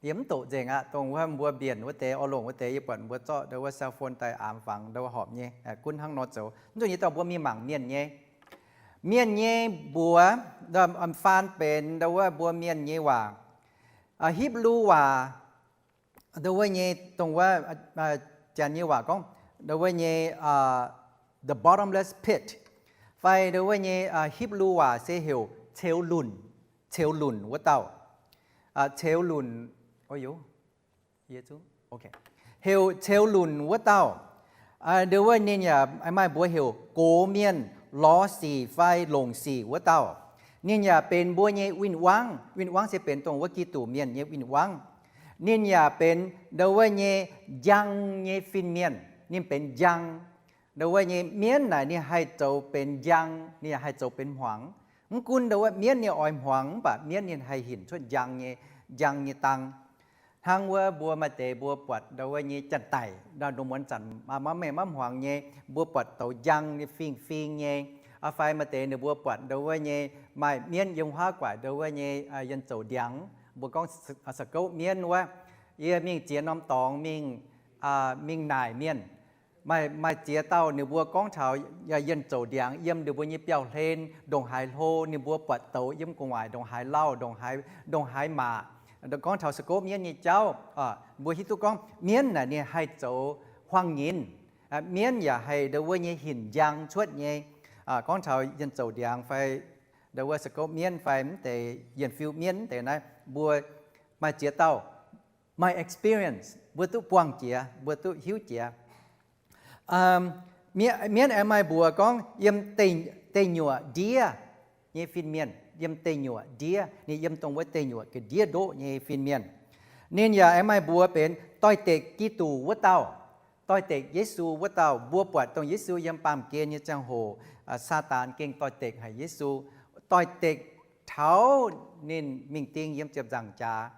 yie mv doqc nzengc aqv. Dongh wuov mbuo mbienc wuov deix, orn longc wuov deix, yie buatc mbuo zorqv ndo wuov cell phone daaih aamx fangx ndo wuov horpc nyei, gunv hnangv nor zoux. Mv zuqc nyei dorh mbuo mingh mangc mienh nyei. Mienh nyei mbuox, faan benx ndo wuov mbuo mienh nyei waac, Hipv^lu waac, ndo wuov nyei, dongh wuov Janx nyei waac gorngv ndo wuov nyei the bottomless pit, fai ndo wuov nyei Hipv^lu waac se heuc ceux lunc, ceux lunc wuov dauh. Ceux lunc, heuc ceux lunc wuov dauh. Ndo wuov ninh yaac maaih mbuox heuc gox mienh, lorz sic fai longc sic wuov dauh. Ninh yaac benx mbuo nyei win-wangv. Win-wangv se benx dongh wuov Giduc mienh nyei win-wangv. Ninh yaac benx ndo wuov nyei njang nyei fin-mienh. Ninh benx njang. Ndo wuov nyei mienv naaic ninh haih zoux benx njang, ninh yaac haih zoux benx hmuangx. Mv gunv ndo wuov mienv ninh oix hmuangx, mv baac mienv ninh haih hinc cuotv njang nyei, njang nyei dang. Hnangv wuov mbuo maaih deix mbuo buatc ndo wuov nyei janx-daic, ndongc muonz zanc maiv mengh maiv hmuangx nyei, mbuo buatc douz njang nyei fing-fing nyei. Fai maaih deix ninh mbuo buatc ndo wuov nyei maaih mienv yiem huaav guaaic ndo wuov nyei yienh zouc ndiangx, mbuo gorngv sa-, sa'gouv mienv wuov. Yie mingh ziex norm dorngx mingh, mingh naaic mienh. Maaih, maaih ziex dauh ninh mbuo gorngv taux yienh zouc ndiangx yiem ninh mbuo nyei biauv-hlen ndongc haaix hlo, ninh mbuo buatc douz yiem gu'nguaaic ndongc haaix lauh, ndongc haaix, ndongc haaix maac. Gorngv taux sa'gouv mienv nyei jauv, mbuo hiuv duqv gorngv mienv naaic ninh haih zoux huaang-nyinc. Mienv yaac haih ndo wuov nyei hinc njang cuotv nyei. Gorngv taux yienh zouc ndiangx fai ndo wuov sa'gouv mienv fai mv deix yienh fiu mienv mv deix naaiv, mbuo maaih ziex dauh maaih experience, mbuo duqv buangh jiex, mbuo duqv hiuv jiex. Mienv aengx maaih mbuox gorngv yiem deic-nyuoqc ndiev nyei fin-mienh, yiem deic-nyuoqc ndiev, ninh yiem dongh wuov deic-nyuoqc ga'ndiev ndoqv nyei fin-mienh. Ninh yaac aengx maaih mbuox benx doix-dekc Giduc wuov dauh, doix-dekc Yesu wuov dauh. Mbuo buatc dongh Yesu yiem baamh gen nyei ziangh hoc, Saadaan gengh doix-dekc haic Yesu, doix-dekc taux ninh mingh ding yiem ziepc nzaangc jaax.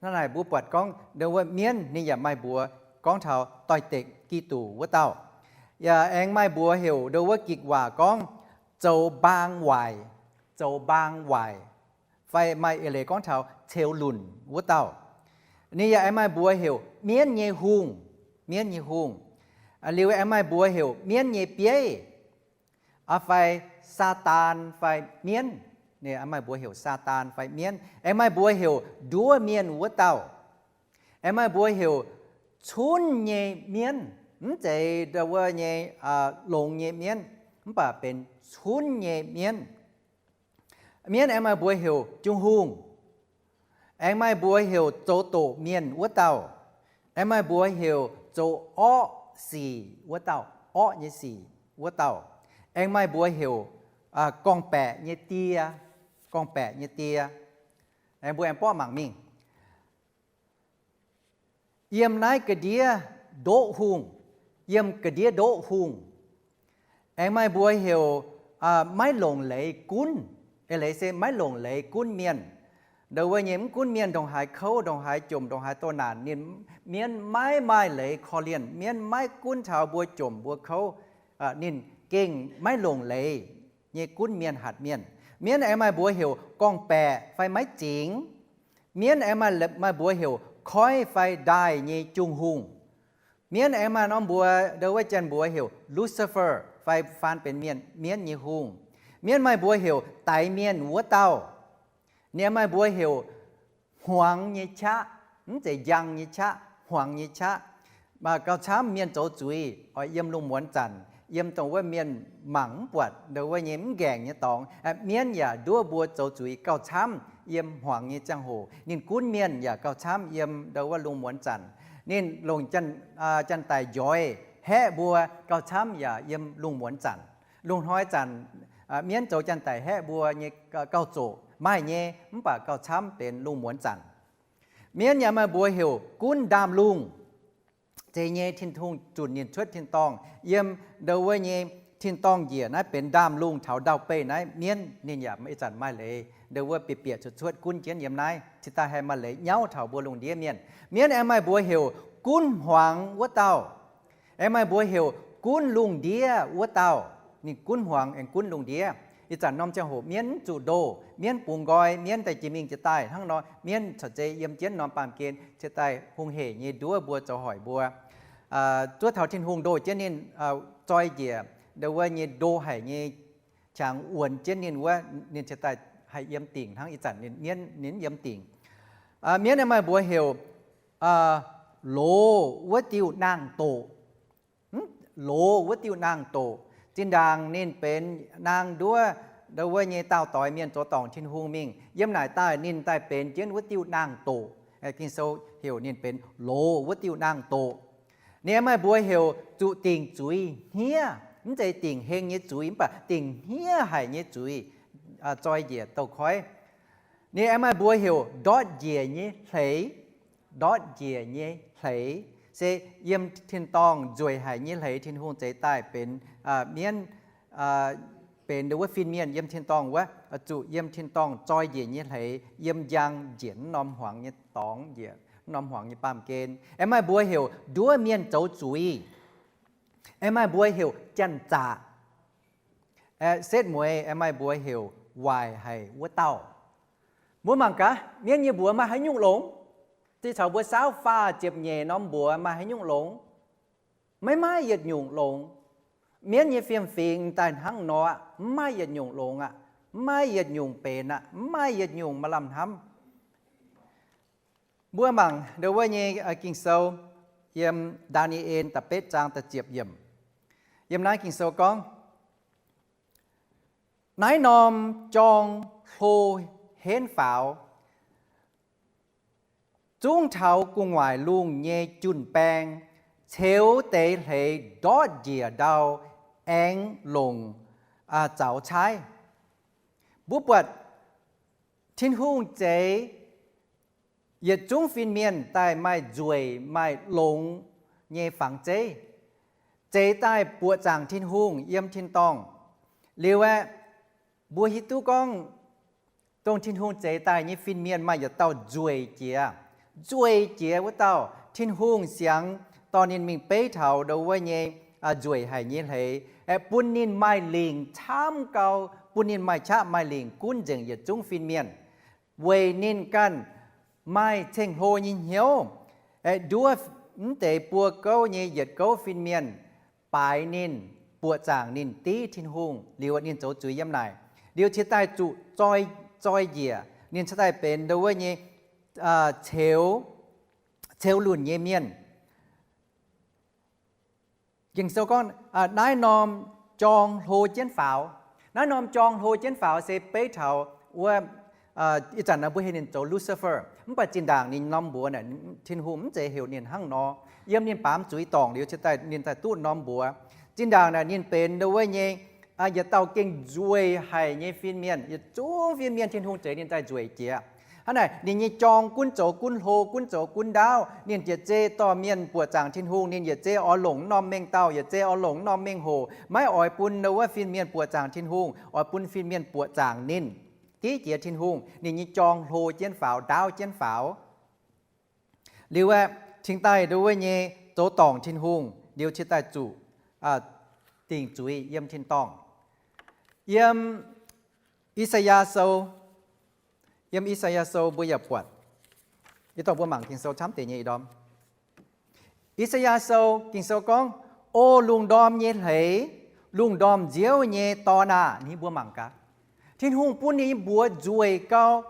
Hnangv naaic mbuo buatc gorngv ndo wuov mienv ninh yaac maaih mbuox gorngv taux doix-dekc Giduc wuov dauh. Yaac aengx maaih mbuox heuc ndo wuov Gikc waac gorngv zoux mbaang waaic, zoux mbaang waaic, fai maaih eix leiz gorngv taux ceux lunc wuov dauh. Ninh yaac aengx maaih mbuox heuc mienv nyei hungh, mienv nyei hungh. Liuz aengx maaih mbuox heuc mienv nyei bieiv, fai Saadaan fai mienv. Ninh aengx maaih mbuox heuc Saadaan fai mienv. Aengx maaih mbuox heuc nduov mienh wuov dauh. Aengx maaih mbuox heuc cunv nyei mienv, mv zeiz ndo wuov nyei longx nyei mienv, mv baac benx cunv nyei mienv. Mienv aengx maaih mbuox heuc jung hungh. Aengx maaih mbuox heuc zoux doqc mienh wuov dauh. Aengx maaih mbuox heuc zoux orqv sic wuov dauh, orqv nyei sic wuov dauh. Aengx maaih mbuox heuc gorngv-baeqc nyei die, gorngv-baeqc nyei die. Aengx mbuo aengx borqv mangc mingh. Yiem naaiv ga'ndiev ndoqv hungh, yiem ga'ndiev ndoqv hungh. Aengx maaih mbuox heuc maiv longc leiz gunv, eix leiz se maiv longc leiz gunv mienh. Ndau wuov nyei mv gunv mienh ndongc haaix kouv, ndongc haaix jomc, ndongc haaix doh naanc, ninh, mienv maiv maaih leiz korv-lienh. Mienv maiv gunv taux mbuo jomc mbuo kouv, ninh gengh maiv longc leiz nyei gunv mienh hatc mienh. Mienv aengx maaih mbuox heuc gorngv-baeqc fai maiv zingx. Mienv aengx maaih mbuox heuc koiv fai ndaaih nyei jung hungh. Mienv aengx maaih norm mbuox, ndau wuov janx-mbuox heuc Lucifer fai faan benx mienh, mienv nyei hungh. Mienv maaih mbuox heuc daix mienh wuov dauh. Ninh aengx maaih mbuox heuc hmuangx nyei qaqv, mv zeiz njang nyei qaqv, hmuangx nyei qaqv. Gauh camv mienh zoux zuiz oix yiem lungh muonz zanc, yiem dongh wuov mienh mangc mv buatc, ndau wuov nyei mv nqaengc nyei dorngx. Mienv yaac nduov mbuo zoux zuiz gauh camv yiem hmuangx nyei ziangh hoc. Ninh gunv mienh yaac gauh camv yiem ndau wuov lungh muonz zanc. Ninh longc janx-daic njoix haeqv mbuo gauh camv yaac yiem lungh muonz zanc. Lungh hnoi zanc mienv zoux janx-daic haeqv mbuo nyei gauh zoqc maaih nyei, mv baac gauh camv benx lungh muonz zanc. Mienv yaac maaih mbuox heuc gunv ndaamv-lungh. Zeiz nyei, Tin-Hungh zunc ninh cuotv tin-dorngh yiem ndau wuov nyei tin-dorngh njiec naaiv benx ndaamv-lungh taux ndau-beih naaiv. Mienv ninh yaac ih zanc maaih leiz ndau wuov bieqc bieqc cuotv cuotv gunv jienv yiem naaiv, cingx daaih haih maaih leiz nyauv taux mbuo lungh ndiev mienh. Mienv aengx maaih mbuox heuc gunv hmuangx wuov dauh. Aengx maaih mbuox heuc gunv lungh ndiev wuov dauh. Ninh gunv hmuangx aengx gunv lungh ndiev. Ih zanc norm ziangh hoc mienv mv zuqc ndoh, mienv bungx nqoi, mienv daaih jiex mingh jiex daaih hnangv nor, mienv corc zeiz yiem jienv norm baamh gen cingx daaih hungh hec nyei nduov mbuo zoux hoic mbuo. Zuov taux Tin-Hungh ndoh jienv ninh, zoi njiec ndau wuov nyei ndo haic nyei qangx wuonx jienv ninh wuov, ninh cingx daaih haih yiem dingc hnangv ih zanc ninh mienv ninh yiem dingc. Mienv aengx maaih mbuox heuc loz wuov diuh naang-doqc. Loz wuov diuh naang-doqc. Zinh ndaangc ninh benx naang nduov, ndau wuov nyei daauh doix mienh zoux dorngc Tin-Hungh mingh. Yiem naaic daaih ninh daaih benx jienv wuov diuh naang-doqc. Ging-Sou heuc ninh benx loz wuov diuh naang-doqc. Ninh aengx maaih mbuox heuc zuqc dingc zuiz hniev, mv zeiz dingc heng nyei zuiz, mv baac dingc hniev haic nyei zuiz, zoi njiec douz-koiv. Ninh aengx maaih mbuox heuc ndortv njiec nyei hleix. Ndortv njiec nyei hleix se yiem tin-dorngh nzueic haic nyei hleix Tin-Hungh zeix daaih benx mienv, benx ndau wuov fin-mienh yiem tin-dorngh wuov, zuqc yiem tin-dorngh zoi njiec nyei hleix, yiem njang njiec mv norm hmuangx nyei dorngx, njiec mv norm hmuangx nyei baamh gen. Aengx maaih mbuox heuc nduov mienh zoux zuiz. Aengx maaih mbuox heuc janx-zaqc. Setv mueiz aengx maaih mbuox heuc waaic haic wuov dauh. Mbuo mangc gaax, mienv nyei mbuox maaih haaix nyungc longx? Se caux mbuo saauv faah ziepc nyeic norm mbuox maaih haaix nyungc longx? Maiv maaih yietc nyungc longx. Mienv nyei fiem-fingx daaih hnangv nor aqv, mv maaih yietc nyungc longx aqv, mv maaih yietc nyungc benx aqv, mv maaih yietc nyungc maaih lamh hnamv. Mbuo mangc ndau wuov nyei Ging-Sou, yiem Ndaa^ni^en da'betv zaang da'ziepc yiemc. Yiem naaiv Ging-Sou gorngv, naaiv norm jorng hlo henv faaux, zungv taux gu'nguaaic lungh nyei jun-baeng, ceux deix hleix ndortv njiec ndau, aengx longc zaux caaiv. Mbuo buatc Tin-Hungh zeix yietc zungv fin-mienh daaih maaih nzueic maaih longx nyei fangx zeiv, zeix daaih buoqc zaangc Tin-Hungh yiem tin-dorngh. Liuz aeqv, mbuo hiuv duqv gorngv dongh Tin-Hungh zeix daaih nyei fin-mienh maaih yietc dauh nzueic jiex. Nzueic jiex wuov dauh Tin-Hungh siangx dorh ninh mingh beiv taux ndau wuov nyei nzueic haic nyei hleix, aeqv, bun ninh maaih lingc camv gau, bun ninh maaih qaqv maaih lingc gunv nzengc yietc zungv fin-mienh, weic ninh ganh maaih ceng-hlo nyei hnyouv, aeqv, nduov mv deix buo gouv nyei yietc gouv fin-mienh baaix ninh, buoqc zaangc ninh div Tin-Hungh, liuz ninh zoux zuiz yiem naaic, liuz cingx daaih zuqc zoi njiec, ninh cingx daaih benx ndau wuov nyei ceux, ceux lunc nyei mienh. Ging-Sou gorngv, naaiv norm jorng hlo jienv faaux. Naaiv norm jorng hlo jienv faaux se beiv taux wuov, ih zanc naaic mbuo heuc ninh zoux Lucifer, mv baac zinh ndaangc ninh norm mbuox naaic Tin-Hungh mv zeiz heuc ninh hnangv nor. Yiem ninh baamz zuiz dorngc liuz cingx daaih ninh daaih duqv norm mbuox. Zinh ndaangc naaic ninh benx ndau wuov nyei yietc dauh gengh nzueic haic nyei fin-mienh. Yietc zungv fin-mienh Tin-Hungh zeix ninh daaih nzueic jiex. Hnangv naaic ninh nyei jorng gunv zoux gunv hlo, gunv zoux gunv ndaauv. Ninh yietc zei dorh mienh buoqc zaangc Tin-Hungh. Ninh yietc zei oix longc norm mengh dauh, yietc zei oix longc norm mengh hoc, maiv oix bun wuov fin-mienh buoqc zaangc Tin-Hungh, oix bun fin-mienh buoqc zaangc ninh, div jiex Tin-Hungh. Ninh nyei jorng hlo jienv faaux, ndaauv jienv faaux. Liuz aeqv, cingx daaih ndo wuov nyei zoux dorngc Tin-Hungh, liuz cingx daaih zuqc dingc zuiz yiem tin-dorngh. Yiem I^saa^yaa Sou, yiem I^saa^yaa Sou mbuo yaac buatc, yie dorh mbuo mangc Ging-Sou camv deix nyei ih ndorm. I^saa^yaa Sou, Ging-Sou gorngv, O lungh ndorm nyei hleix, lungh ndorm nziouv nyei dorn aah! Ni mbuo mangc gaax, Tin-Hungh bun ninh nyei mbuox nzueic gau.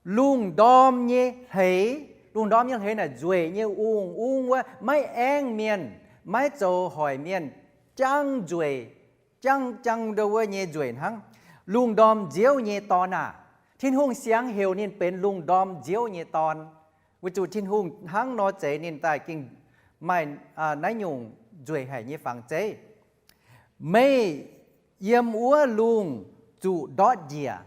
Lungh ndorm nyei hleix, lungh ndorm nyei hleix naaic nzueic nyei ungh ungv wuov, maiv aengv mienh, maiv zoux hoic mienh, jangv nzueic, jangv jangv ndo wuov nyei nzueic hnangv. Lungh ndorm nziouv nyei dorn aah! Tin-Hungh siangx heuc ninh benx lungh ndorm nziouv nyei dorn, weic zuqc Tin-Hungh hnangv nor zeix ninh daaih gengh maaih naaiv nyungc nzueic haic nyei fangx zeiv. Meih yiem wuov lungh zuqc ndortv njiec,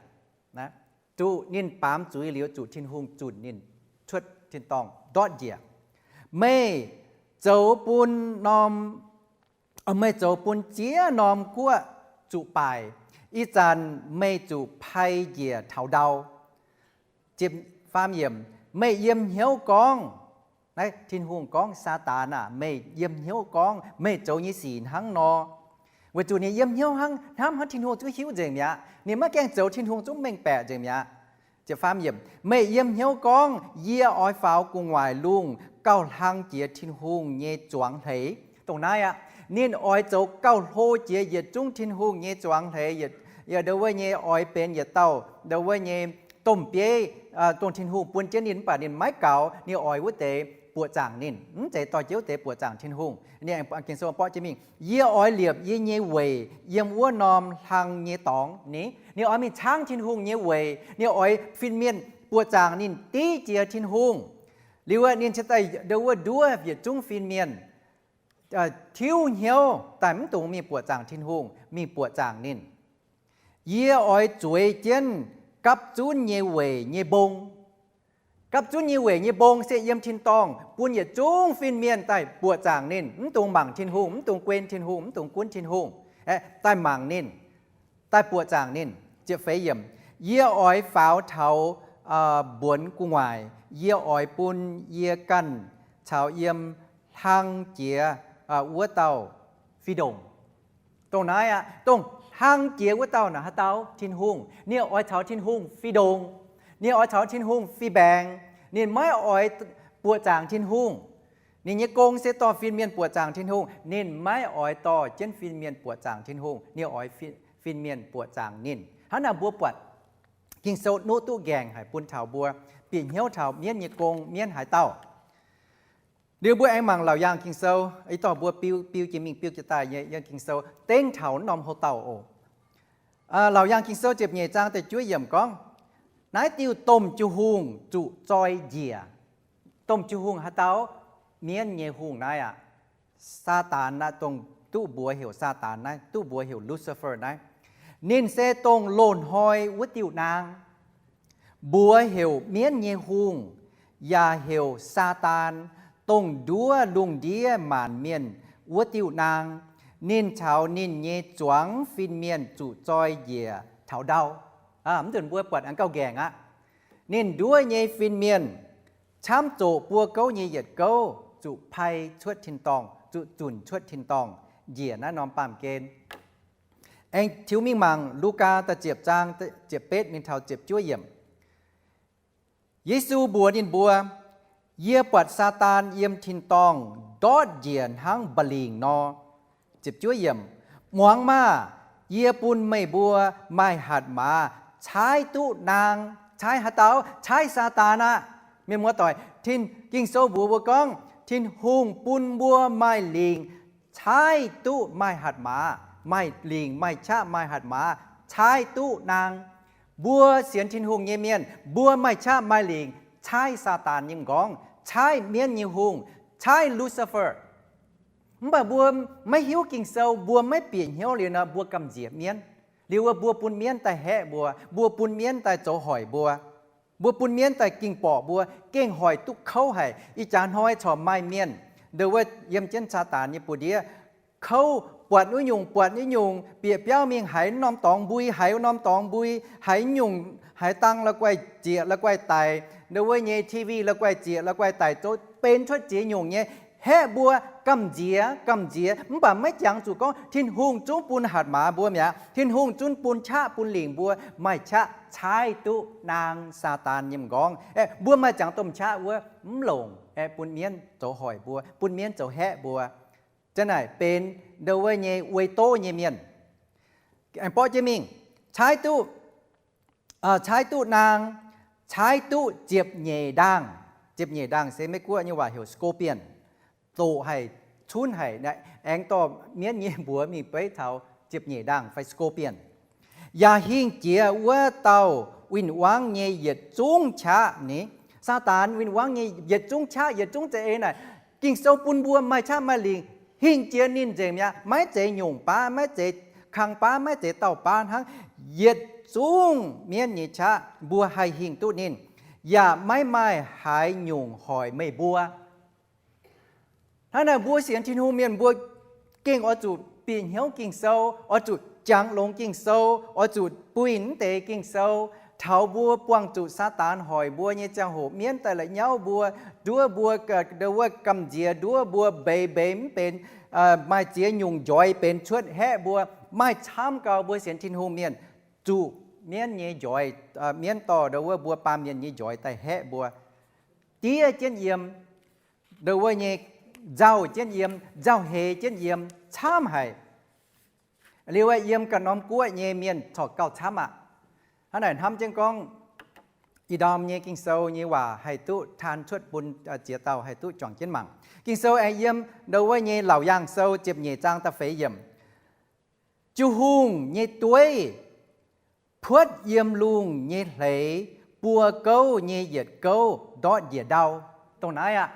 zuqc ninh baamz zuiz liuz, zuqc Tin-Hungh zunc ninh cuotv tin-dorngh ndortv njiec. Meih zoux bun norm, meih zoux bun ziex norm guoqv zuqc baaic. Ih zanc meih zuqc pai njiec taux ndau. Meih yiem hnyouv gorngv, naaiv Tin-Hungh gorngv, Saadaan aah! Meih yiem hnyouv gorngv meih zoux nyei sic hnangv nor. Weic zuqc ninh yiem hnyouv hnamv hnangv Tin-Hungh zungv hiuv nzengc mi'aqv. Ninh maiv gaengh zoux Tin-Hungh zungv mengh baeqc nzengc mi'aqv. Meih yiem hnyouv gorngv, Yie oix faaux gu'nguaaic lungh gauh hlang jiex Tin-Hungh nyei zuangx hleix. Dongh naaiv aqv, ninh oix zoux gauh hlo jiex yietc zungv Tin-Hungh nyei zuangx hleix, ndo wuov nyei oix benx yietc dauh ndo wuov nyei domh bieiv, dongh Tin-Hungh bun jienv ninh mv baac ninh maiv gaux, ninh oix wuov deix buoqc zaangc ninh. Mv zeiz dorh jienv wuov deix buoqc zaangc Tin-Hungh. Ninh aengx, Ging-Sou borqv jienv mingh, Yie oix liepc yie nyei weic yiem wuov norm hlang nyei dorngx. Ni, ninh oix mingh caangv Tin-Hungh nyei weic. Ninh oix fin-mienh buoqc zaangc ninh div jiex Tin-Hungh. Liuz ninh cingx daaih ndo wuov nduov yietc zungv fin-mienh tiuv hnyouv daaih mv dungx mingh buoqc zaangc Tin-Hungh, mingh buoqc zaangc ninh. Yie oix zueiz jienv gapv zunv nyei weic nyei mbong. Gapv zunv nyei weic nyei mbong se yiem tin-dorngh bun yietc zungv fin-mienh daaih buoqc zaangc ninh, mv dungx mangc Tin-Hungh, mv dungx guen Tin-Hungh, mv dungx gunv Tin-Hungh, daaih mangc ninh, daaih buoqc zaangc ninh. Ziepc feix yiemc, Yie oix faaux taux mbuonx gu'nguaaic. Yie oix bun yie ganh caux yiem hlang jiex wuov dauh fih ndongc. Dongh naaiv aqv, dongh hlang jiex wuov dauh naaic haaix dauh? Tin-Hungh. Ninh oix caux Tin-Hungh fih ndongc. Ninh oix caux Tin-Hungh fih mbaengx. Ninh maiv oix buoqc zaangc Tin-Hungh. Ninh nyei gong se dorh fin-mienh buoqc zaangc Tin-Hungh. Ninh maiv oix dorh jienv fin-mienh buoqc zaangc Tin-Hungh. Ninh oix fin-mienh buoqc zaangc ninh. Hnangv naaic mbuo buatc Ging-Sou nuqv duqv nqaengc haic bun taux mbuo bieqc hnyouv taux mienv nyei gong, mienv haaix dauh. Liuz mbuo aengx mangc Laauc Yaangh Ging-Sou, ih dorh mbuo biu, biu jiex mingh biu jiex daaih nyei Ging-Sou dengv taux norm houc dauh oc. Laauc Yaangh Ging-Sou ziepc nyeic zaang da'juov yiemc gorngv, naaiv diuh domh jiu-hungh zuqc zoi njiec. Domh jiu-hungh haaix dauh? Mienv nyei hungh naaiv aqv. Saadaan naaiv, dongh duqv mbuox heuc Saadaan naaiv, duqv mbuox heuc Lucifer naaiv. Ninh se dongh loz-hnoi wuov diuh naang. Mbuox heuc mienv nyei hungh, yaac heuc Saadaan, dongh nduov lungh ndiev maanc mienh wuov diuh naang. Ninh caux ninh nyei zuangx fin-mienh zuqc zoi njiec taux ndau. Mv nzunc mbuo buatc aengx gauh nqaengc aqv. Ninh nduov nyei fin-mienh camv zoqc buo gouv nyei yietc gouv zuqc pai cuotv tin-dorngh, zuqc zunc cuotv tin-dorngh njiec naaiv norm baamh gen. Aengx tiux mingh mangc Lugaa da'ziepc zaang ziepc betv mingh taux ziepc juov yiemc. Yesu mbuox ninh mbuo, Yie buatc Saadaan yiem tin-dorngh ndortv njiec hnangv mba'lingc nor. Ziepc juov yiemc, Muangx maah! Yie bun meih mbuo maaih hatc maaz caaiv duqv naang. Caaiv haaix dauh? Caaiv Saadaan aqv. Mienh muoz-doic, Ging-Sou mbuox mbuo gorngv Tin-Hungh bun mbuo maaih lingc caaiv duqv maaih hatc maaz, maaih lingc, maaih qaqv, maaih hatc maaz caaiv duqv naang. Mbuo sienx Tin-Hungh nyei mienh, mbuo maaih qaqv maaih lingc caaiv Saadaan nyei m'nqorngv, caaiv mienv nyei hungh, caaiv Lucifer. Mv baac mbuo maiv hiuv Ging-Sou, mbuo maiv bieqc hnyouv liuz nor, mbuo gamh nziex mienv. Liuz wuov mbuo bun mienv daaih haeqv mbuo, mbuo bun mienv daaih zoux hoic mbuo, mbuo bun mienv daaih ging-borqc mbuo, gengh hoic duqv kouv haic. Ih jaax hnoi corc maaih mienh, ndau wuov yiem jienv Saadaan nyei buoz-ndiev, kouv, buatc wuov nyungc buatc wuov nyungc, bieqc biauv mingh haiz norm dorngx mbui, haiz norm dorngx mbui, haiz nyungc, haiz dang la'guaih zieqc la'guaih daic, ndau wuov nyei T V la'guaih zieqc la'guaih daic, zoux benx cuotv ziex nyungc nyei, haeqv mbuo, gamh nziex, gamh nziex. Mv baac maiv jangx zuqc gorngv Tin-Hungh zungv bun hatc maaz mbuo mi'aqv. Tin-Hungh zungv bun qaqv bun lingc mbuo, maaih qaqv caaiv duqv naang Saadaan nyei m'nqorngv. Aeqv, mbuo maaih jangx domh qaqv wuov mv longc, aeqv, bun mienv zoux hoic mbuo, bun mienv zoux haeqv mbuo. Za'naaic benx ndau wuov nyei uei doqv nyei mienh. Aengx borqv jienv mingh, caaiv duqv, caaiv duqv naang, caaiv duqv ziepc nyeic ndaangh. Ziepc nyeic ndaangh se Meiv-Guoqv nyei waac heuc scorpion. Doqc haic, cunv haic, aengx dorh mienv nyei mbuox mingh beiv taux ziepc nyeic ndaangh fai scorpion. Yaac hingh jiex wuov dauh win-wangv nyei yietc zungv qaqv ni. Saadaan win-wangv nyei yietc zungv qaqv, yietc zungv za'eix naaic, Ging-Sou bun mbuo maaih qaqv maaih lingc, hingh jiex ninh nzengc mi'aqv. Maiv zeiz nyungc baav, maiv zeiz kang baav, maiv zeiz dauh baav hnangv. Yietc zungv mienv nyei qaqv mbuo haih hingh duqv ninh, yaac maiv maaih haaix nyungc hoic meih mbuo. Hnangv naaic mbuo sienx Tin-Hungh mienh mbuo gengh oix zuqc bieqc hnyouv Ging-Sou, oix zuqc jangx longx Ging-Sou, oix zuqc buih mv deix Ging-Sou. Taux mbuo buangh zuqc Saadaan hoic mbuo nyei ziangh hoc, mienv daaih la'nyauv mbuo, nduov mbuo, ndau wuov gamh nziex, nduov mbuo mbeix mbeix mv benx, maaih ziex nyungc njoix benx cuotv haeqv mbuo, maaih camv gau mbuo sienx Tin-Hungh mienh zuqc mienv nyei njoix, mienv dorh ndau wuov mbuo baamh mienh nyei njoix daaih haeqv mbuo, diev jienv yiem, ndau wuov nyei nzauh jienv yiem, nzauh heix jienv yiem, camv haic. Liuz aeqv, yiem ganh norm guoqv nyei mienh corc gauh camv aqv. Hnangv naaic hnamv jienv gorngv, I^ndorm nyei Ging-Sou nyei waac haih duqv taan cuotv bun ziex dauh haih duqv juangc jienv mangc. Ging-Sou aengx yiem ndau wuov nyei Laauc Yaangh Sou ziepc nyeic zaang da'feix yiemc, Jiu-hungh nyei dueiv puotv yiem lungh nyei hleix buo gouv nyei yietc gouv ndortv njiec ndau. Dongh naaiv aqv.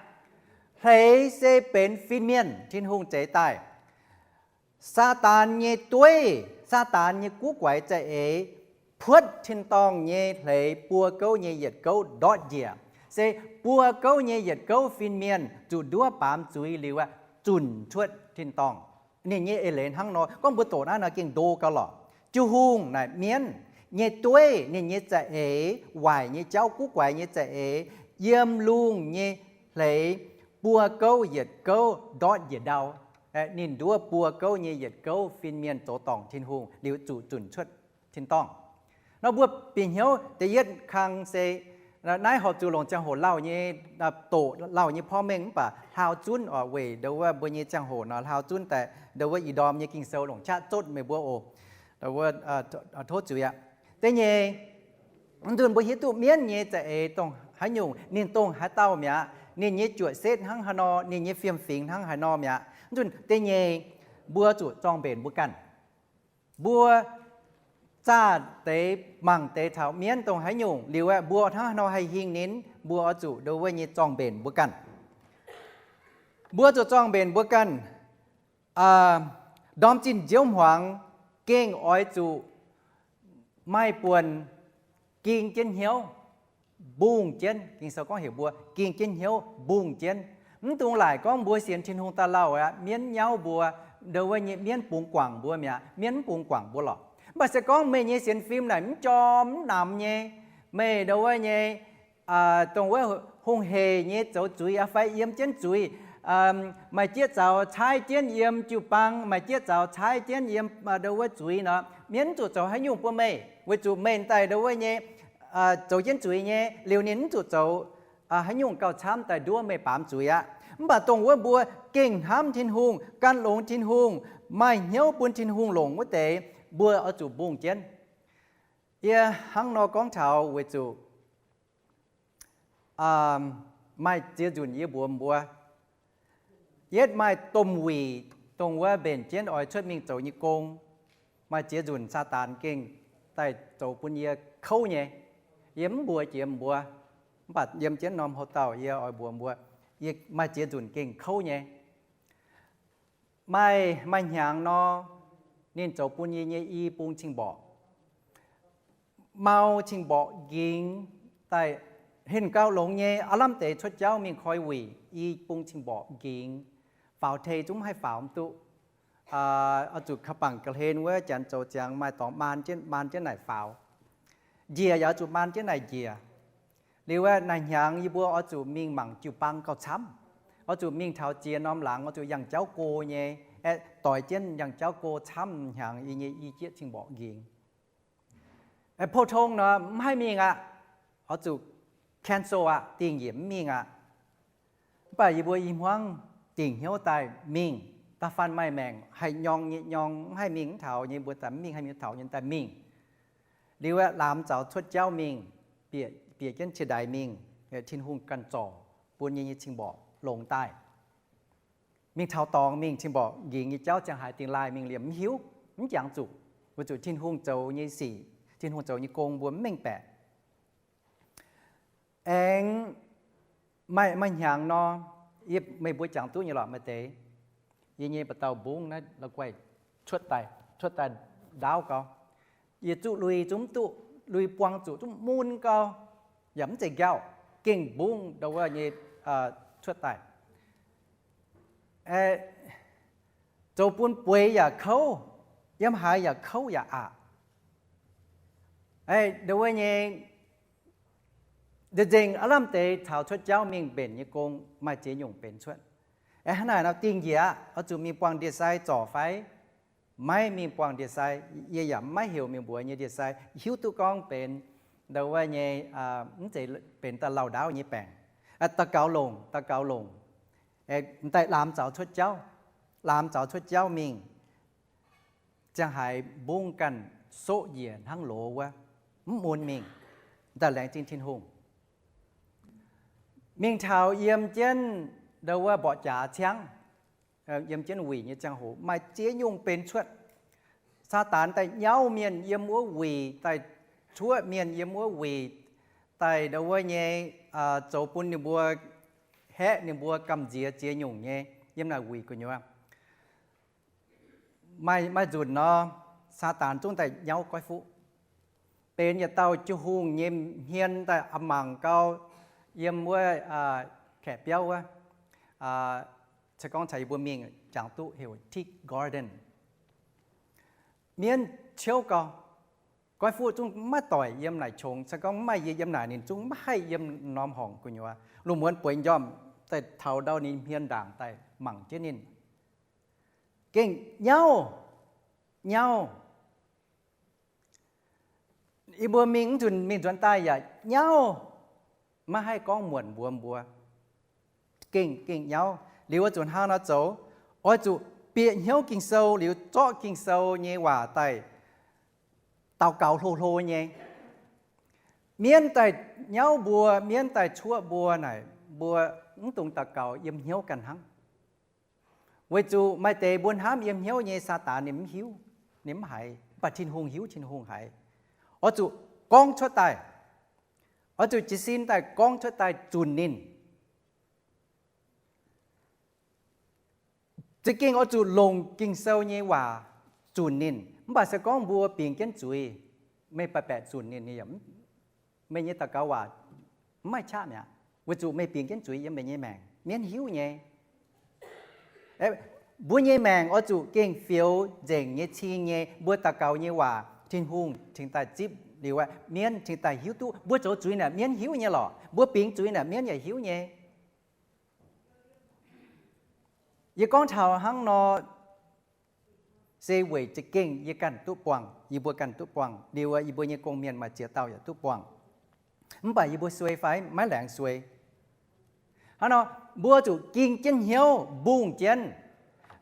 Hleix se benx fin-mienh, Tin-Hungh zeix daaih. Saadaan nyei dueiv, Saadaan nyei guv guaix za'eix puotv tin-dorngh nyei hleix buo gouv nyei yietc gouv ndortv njiec. Se buo gouv nyei yietc gouv fin-mienh zuqc nduov baamz zuiz liuz aeqv, zunc cuotv tin-dorngh. Ninh nyei eix leiz hnangv nor, gorngv mbuo doqc naaiv nor gengh ndo gauh lorqc. Jiu-hungh naaic mienv nyei dueiv, ninh nyei za'eix, waaic nyei jauv, guv guaix nyei za'eix, yiem lungh nyei hleix buo gouv yietc gouv ndortv njiec ndau. Ninh nduov buo gouv nyei yietc gouv fin-mienh zoux dorngc Tin-Hungh liuz zuqc zunc cuotv tin-dorngh. Nor mbuo bieqc hnyouv da'yietv kang se, naaiv horpc zuqc longc ziangh hoc lauh nyei, doqc lauh nyei porv mengh mv baac hlaau zunv oc, weic ndau wuov mbuo nyei ziangh hoc nor hlaau zunv daaih ndau wuov I^ndorm nyei Ging-Sou longc qaqv zotv meih mbuo oc. Ndau wuov tov zuiz aqv. Da'nyeic, mv nzunc mbuo hiuv duqv mienv nyei za'eix dongh haaix nyungc, ninh dongh haaix dauh mi'aqv, ninh nyei juoqc setv hnangv haaix nor, ninh nyei fiem-fingx hnangv haaix nor mi'aqv. Mv nzunc da'nyeic, mbuo zuqc zorng-mbenc mbuo ganh. Mbuo zaah deix mangc deix taux mienv dongh haaix nyungc liuz aeqv, mbuo hnangv haaix nor haih hingh ninh, mbuo oix zuqc ndau wuov nyei zorng-mbenc mbuo ganh. Mbuo zuqc zorng-mbenc mbuo ganh. Ndorm zinh nziouv hmuangx gengh oix zuqc maaih buonc ging jienv hnyouv, mbungh jienv. Ging-Sou gorngv heuc mbuo ging jienv hnyouv mbungh jienv. Mv dungx laaic gorngv mbuo sienx Tin-Hungh daaih lauh aqv, mienv nyauv mbuo, ndau wuov nyei mienv bungx guangc mbuo mi'aqv. Mienv mv bungx guangc mbuo lorqc. Mv baac se gorngv meih nyei sienx fim naaic mv jorm mv namx nyei, meih ndau wuov nyei dongh wuov hungh heic nyei zoux zuiz aqv fai yiem jienv zuiz, maaih jieqv zaux caaiv jienv yiem jiu-baang, maaih jieqv zaux caaiv jienv yiem ndau wuov zuiz nor, mienv mv zuqc zoux haaix nyungc bun meih, weic zuqc meih daaih ndau wuov nyei zoux jienv zuiz nyei, liuz ninh mv zuqc zoux haaix nyungc gauh camv daaih nduov meih baamz zuiz aqv. Mv baac dongh wuov mbuo gengh hnamv Tin-Hungh, gan longx Tin-Hungh, maaih hnyouv bun Tin-Hungh longc wuov deix, mbuo oix zuqc mbungh jienv. Yie hnangv nor gorngv taux weic zuqc maaih ziex nzunc yie mbuox mbuo, yietv maaih domh wuic dongh wuov mbenc jienv oix cuotv mingh zoux nyei gong. Maaih ziex nzunc Saadaan gengh daaih zoux bun yie kouv nyei. Yie mv mbuox jiex mbuo, mv baac yiem jienv norm houv dauh yie oix mbuox mbuo, yie maaih ziex nzunc gengh kouv nyei. Maaih, maaih hnyangx nor, ninh zoux bun yie nyei i bung cing-mborqc, mau cing-mborqc nqingx daaih. Hinh gauh longx nyei, aav lamh deix cuotv jauv mingh koi wuic, i bung cing-mborqc nqingx, faaux tei zungv mv haih faaux mv duqv. Oix zuqc ka'bangc ga'hlen wuov janx zoux ziangx maaih dorngx maan jienv, maan jienv naaic faaux. Njiec yaac oix zuqc maan jienv naaic njiec. Liuz aeqv, naaic hnyangx yie mbuo oix zuqc mingh mangc jiu-baang gauh camv. Oix zuqc mingh taux ziex norm laangz, oix zuqc yangh jauv go nyei, aeqv, doix jienv yangh jauv go camv hnyangx yie nyei i jieqv cing-mborqc nqingx. Aeqv, pou-tong nor mv haih mingh aqv. Oix zuqc cancel aqv, dingh njiec mv mingh aqv. Mv baac yie mbuo i hmuangv dingc hnyouv daaih mingh. Da'faanh maaih maengc haih nyorng nyei nyorng, mv haih mingh mv taux nyei mbuo daaih mv mingh, haih mingh taux nyei daaih mingh. Liuz aeqv, laamz zaux cuotv jauv mingh, bieqc, bieqc jienv qiex ndaix mingh, Tin-Hungh ganh zorc bun yie nyei cing-mborqc longx daaih. Mingh taux dorngx mingh, cing-mborqc nqingx nyei jauv ziangh haaix dingh laaih mingh liemh mv hiuv, mv jangx zuqc, weic zuqc Tin-Hungh zoux nyei sic, Tin-Hungh zoux nyei gong mbuo mv mengh baeqc. Aengx maaih, maaih hnyangx nor, yie, meih mbuo jangx duqv nyei lorqc, maaih deix, yie nyei mba'dauh mbungv naaiv la'guaih cuotv daaih, cuotv daaih ndaauv gau. Yie zuqv lui zungv mv duqv, lui buang zuqc zungv mun gau, yaac mv zeiz nqaauh, gengh mbungv ndau wuov nyei cuotv daaih. Zoux bun bueix yaac kouv, yiem haaix yaac kouv yaac aqc. Ndau wuov nyei nzengc aav lamh deix taux cuotv jauv mingh mbenc nyei gong, maaih ziex nyungc benx cuotv. Hnangv naaic nor dingh njiec aqv, oix zuqc mingh buangh ndie-sai zorc fai maiv mingh buangh ndie-sai. Yie yaac maiv heuc mingh mbuox nyei ndie-sai hiuv duqv gorngv benx ndau wuov nyei, mv zeiz benx daaih lauh ndaauv nyei baengc. Daux gaux longc, daux gaux longc, daaih laamz zaux cuotv jauv, laamz zaux cuotv jauv mingh. Ziangh haaix mbungv ganh soqv njiec hnangv loz wuov, mv mun mingh, daaih laengz zingh Tin-Hungh. Mingh taux yiem jienv ndau wuov mborqv jaax ciangv, yiem jienv wuic nyei ziangh hoc maaih ziex nyungc benx cuotv. Saadaan daaih nyauv mienh yiem wuov wuic, daaih cuoqv mienh yiem wuov wuic, daaih ndau wuov nyei zoux bun ninh mbuo haeqv ninh mbuo gamh nziex ziex nyungc nyei yiem naaic wuic gu'nyuoz. Maaih, maaih nzunc nor, Saadaan zungv daaih nyauv goiv fuqv, benx yietc dauh jiu-hungh nyei hmien daaih a'mangc gau, yiem wuov kaeqv biauv wuov, se gorngv caux yie mbuo mingh jangx duqv heuc Tea Garden. Mienv ciouv gau, goiv fuqv zungv maiv doic yiem naaic qongx. Se gorngv mv maaih yie yiem naaic, ninh zungv maiv haih yiem norm horngc gu'nyuoz. Lungh muonz bueix njormh daaih taux ndau ninh hmien ndaangc daaih mangc jienv ninh. Gengh nyauv, nyauv. Yie mbuo mingh mv zunc mingh nzuonx daaih yaac nyauv, maiv haih gorngv muonc mbuox mbuo. Gengh, gengh nyauv. Liuz oix zuqc hnangv nor zoux, oix zuqc bieqc hnyouv Ging-Sou liuz zorqv Ging-Sou nyei waac daaih daux gaux hlo hlo nyei. Mienv daaih nyauv mbuo, mienv daaih cuoqv mbuo naaic, mbuo mv dungx daux gaux, yiem hnyouv ganh hnangv. Weic zuqc maaih deix mbuo hnamv yiem hnyouv nyei, Saadaan ninh mv hiuv, ninh mv haiz, mv baac Tin-Hungh hiuv, Tin-Hungh haiz. Oix zuqc gorngv cuotv daaih. Oix zuqc jiez sin daaih gorngv cuotv daaih zunc ninh. Za'gengh oix zuqc longc Ging-Sou nyei waac zunc ninh. Mv baac se gorngv mbuo bingx jienv zuiz, meih baeqc baeqc zunc ninh, meih nyei daux gaux waac mv maaih qaqv mi'aqv, weic zuqc meih bingx jienv zuiz yiem meih nyei maengc. Mienv hiuv nyei. Mbuo nyei maengc oix zuqc gengh fioux nzengc nyei, cing nyei. Mbuo daux gaux nyei waac Tin-Hungh cingx daaih zipv liuz aqv, mienv cingx daaih hiuv duqv. Mbuo zoux zuiz naaic mienv hiuv nyei lorqc. Mbuo bingx zuiz naaic mienv yaac hiuv nyei. Yie gorngv taux hnangv nor, se weic za'gengh yie ganh duqv buangh, yie mbuo ganh duqv buangh liuz, yie mbuo nyei gong-mienh maaih ziex dauh yaac duqv buangh. Mv baac yie mbuo suei fai maiv laengz suei? Hnangv nor, mbuo zuqc ging jienv hnyouv mbungh jienv.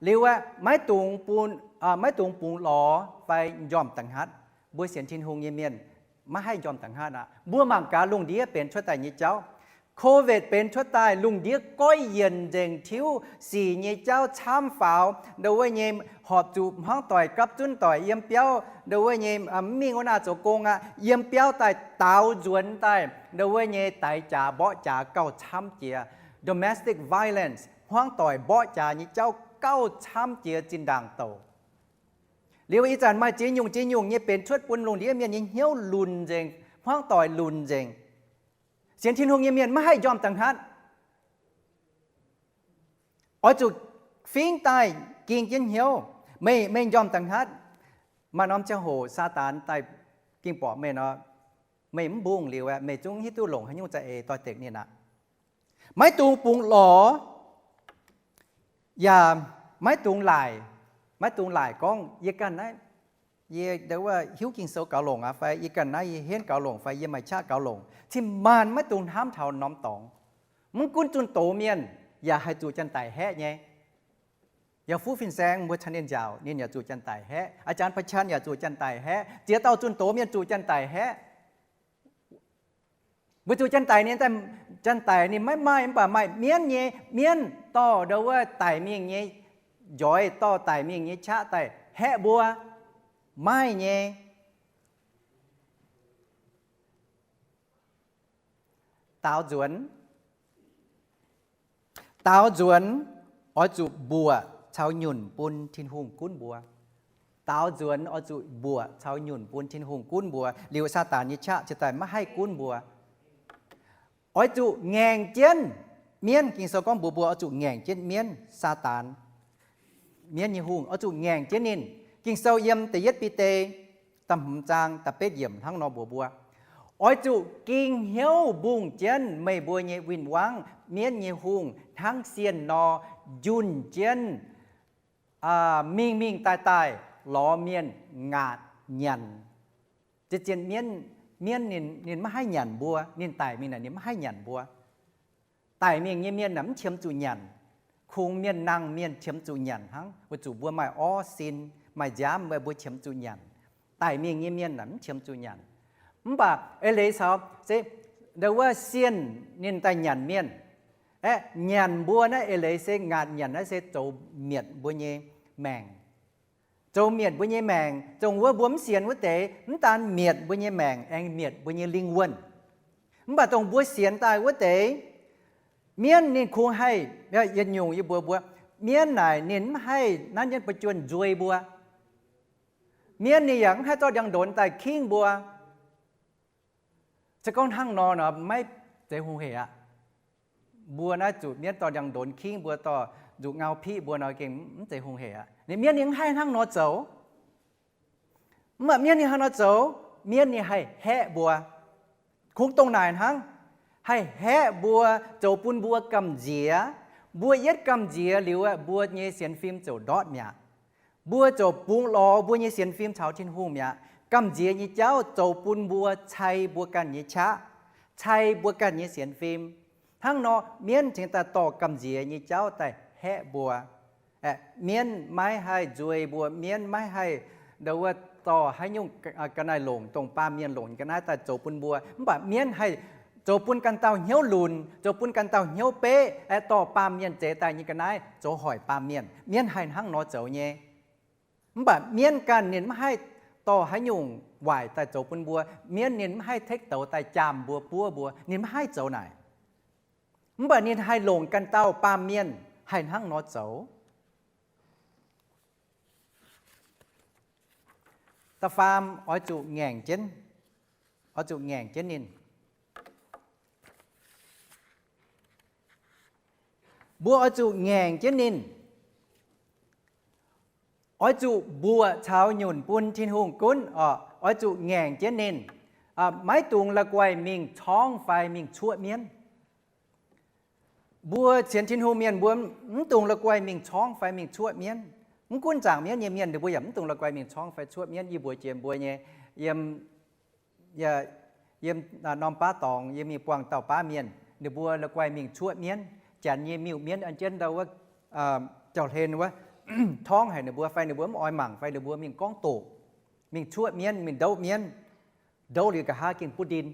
Liuz aqv, maiv dungx bungx, maiv dungx bungx lorz fai njormh da'hngatv. Mbuo sienx Tin-Hungh nyei mienh maiv haih njormh da'hngatv aqv. Mbuo mangc gaax lungh ndiev benx cuotv daaih nyei jauv. Covid benx cuotv daaih, lungh ndiev goiv yienc nzengc tiuv, sic nyei jauv camv faaux, ndau wuov nyei horpc zuqc hmuangv doic gapv zunv doic yiem biauv, ndau wuov nyei mv mingh wuov naah zoux gong aqv, yiem biauv daaih daaux nzuonx daaih, ndau wuov nyei daix jaax mborqv jaax gauh camv jiex. Domestic violence, hmuangv doic mborqv jaax nyei jauv gauh camv jiex zinh ndaangc douc. Liuz ih zanc maaih ziex nyungc ziex nyungc nyei benx cuotv bun lungh ndiev mienh nyei hnyouv lunx nzengc, hmuangv doic lunx nzengc. Sienx Tin-Hungh nyei mienh maiv haih njormh da'hnatv. Oix zuqc fingx daaih ging jienv hnyouv. Meih, meih njormh da'hnatv, maaih norm ziangh hoc Saadaan daaih ging borqc meih nor, meih mv mbungh liuz aeqv, meih zungv hiuv duqv longc haaix nyungc za'eix doix-dekc ninh aqv. Maiv dungx bungx lorz, yaac maiv dungx laaic, maiv dungx laaic gorngv, yie ganh naaiv, yie ndau wuov hiuv Ging-Sou gaux longc aqv, fai yie ganh naaiv yie henv gaux longc, fai yie maaih qaqv gaux longc. Cin-maanc maiv dungx hnamv taux norm dorngx. Mv gunv zunh doz mienh yaac haih zuqc janx-daic haeqv nyei. Yaac fuqv fin-saeng mbuo caux ninh nziaauc, ninh yaac zuqc janx-daic haeqv. อาจารย์ประชัน yaac zuqc janx-daic haeqv. Ziex dauh zunh doz mienh zuqc janx-daic haeqv. Mbuo zuqc janx-daic, ninh, janx-daic ninh maiv maaih, mv baac maaih mienv nyei, mienv dorh ndau wuov daic mingh nyei njoix, dorh daic mingh nyei qaqv daaih haeqv mbuo, maaih nyei. Daaux nzuonx, daaux nzuonx oix zuqc mbuoqc caux nyunc bun Tin-Hungh gunv mbuo. Daaux nzuonx oix zuqc mbuoqc caux nyunc bun Tin-Hungh gunv mbuo, liuz Saadaan nyei qaqv ziouc daaih maiv haih gunv mbuo. Oix zuqc ngaengc jienv mienv. Ging-Sou gorngv mbuox mbuo oix zuqc ngaengc jienv mienv, Saadaan, mienv nyei hungh, oix zuqc ngaengc jienv ninh. Ging-Sou yiem Da'yietv Bide da'hmz zaang da'betv yiemc hnangv nor mbuox mbuo, oix zuqc ging hnyouv mbungh jienv meih mbuo nyei win-wangv, mienv nyei hungh, hnangv sienh nor, njunh jienv mingh mingh daaih daaih lorz mienh ngaatc nyanc. Zien-zien mienv, mienv ninh, ninh maiv haih nyanc mbuo. Ninh daic mingh naaic ninh maiv haih nyanc mbuo. Daic mingh nyei mienh naaic mv qiemx zuqc nyanc. Kungx mienh nangh mienh qiemx zuqc nyanc hnangv, weic zuqc mbuo maaih orv sin, maaih nziaamv, mbuo qiemx zuqc nyanc. Daic mingh nyei mienh naaic mv qiemx zuqc nyanc. Mv baac eix leiz caux se ndau wuov sienh ninh daaih nyanc mienh, aeqv, nyanc mbuo naaiv eix leiz se ngaatc nyanc naaiv se zoux mietc mbuo nyei maengc. Zoux mietc mbuo nyei maengc. Zongh wuov mbuo mv sienx wuov deix, mv daan mietc mbuo nyei maengc, aengx mietc mbuo nyei lingh wuonh. Mv baac dongh mbuo sienx daaih wuov deix, mienv ninh kungx haih, yietc nyungc yie mbuox mbuo, mienv naaic ninh mv haih nanv jienv ba'juonh nzuei mbuo. Mienv ninh yaac mv haih zorqv ndiangx-ndonx daaih kingv mbuo. Se gorngv hnangv nor nor, maiv zeiz hungh hec aqv. Mbuo naaiv zuqc mienv dorh ndiangx-ndonx kingv mbuo, dorh nzuqc ngau piqv mbuo nor gengh mv zeiz hungh hec aqv. Ninh mienv ninh mv haih hnangv nor zoux. Mv baac mienv ninh hnangv nor zoux, mienv ninh haih haeqv mbuo. Kungx dongh naaic hnangv, haih haeqv mbuo, zoux bun mbuo gamh nziex. Mbuo yietv gamh nziex liuz, mbuo nyei sienx fim ziouc ndortv mi'aqv. Mbuo ziouc bungx lorz mbuo nyei sienx fim caux Tin-Hungh mi'aqv. Gamh nziex nyei jauv zoux bun mbuo cai mbuo ganh nyei qaqv, cai mbuo ganh nyei sienx fim. Hnangv nor, mienv cingx daaih dorh gamh nziex nyei jauv daaih haeqv mbuo. Mienv maiv haih nzuei mbuo, mienv maiv haih ndau wuov dorh haaix nyungc ga'naaiv-longc, dongh baamh mienh longc nyei ga'naaiv daaih zoux bun mbuo. Mv baac mienv haih zoux bun ganh dauh hnyouv lunc, zoux bun ganh dauh hnyouv beqv, aeqv, dorh baamh mienh zeix daaih nyei ga'naaiv zoux hoic baamh mienh. Mienv haih hnangv nor zoux nyei. Mv baac mienv ganh ninh mv haih dorh haaix nyungc waaic daaih zoux bun mbuo. Mienv ninh mv haih tekv douz daaih jaam mbuo, buov mbuo. Ninh mv haih zoux naaic. Mv baac ninh haih longc ganh dauh baamh mienh haih hnangv nor zoux. Da'faam, oix zuqc ngaengc jienv, oix zuqc ngaengc jienv ninh. Mbuo oix zuqc ngaengc jienv ninh. Oix zuqc mbuoqc caux nyunc bun Tin-Hungh gunv oc. Oix zuqc ngaengc jienv ninh. Maiv dungx la'guaih mingh corngv fai mingh cuoqv mienv. Mbuo sienx Tin-Hungh mienh mbuo mv dungx la'guaih mingh corngv fai mingh cuoqv mienv. Mv gunv zaangc mienv nyei mienh ninh mbuo yaac mv dungx la'guaih mingh corngv fai cuoqv mienv. Yie mbuox jiex mbuo nyei, yiem, yiem norm baav dorngx yie mingh buangh dauh baav mienh, ninh mbuo la'guaih mingh cuoqv mienv. Janx nyei miuc-mienv an jienv ndau wuov jauv-hlen wuov torngv haic ninh mbuo fai ninh mbuo mv oix mangc fai ninh mbuo mingh gorngv doqc, mingh cuoqv mienv, mingh ndouv mienv. Ndouv liuz nqa'haav gengh butv ndin.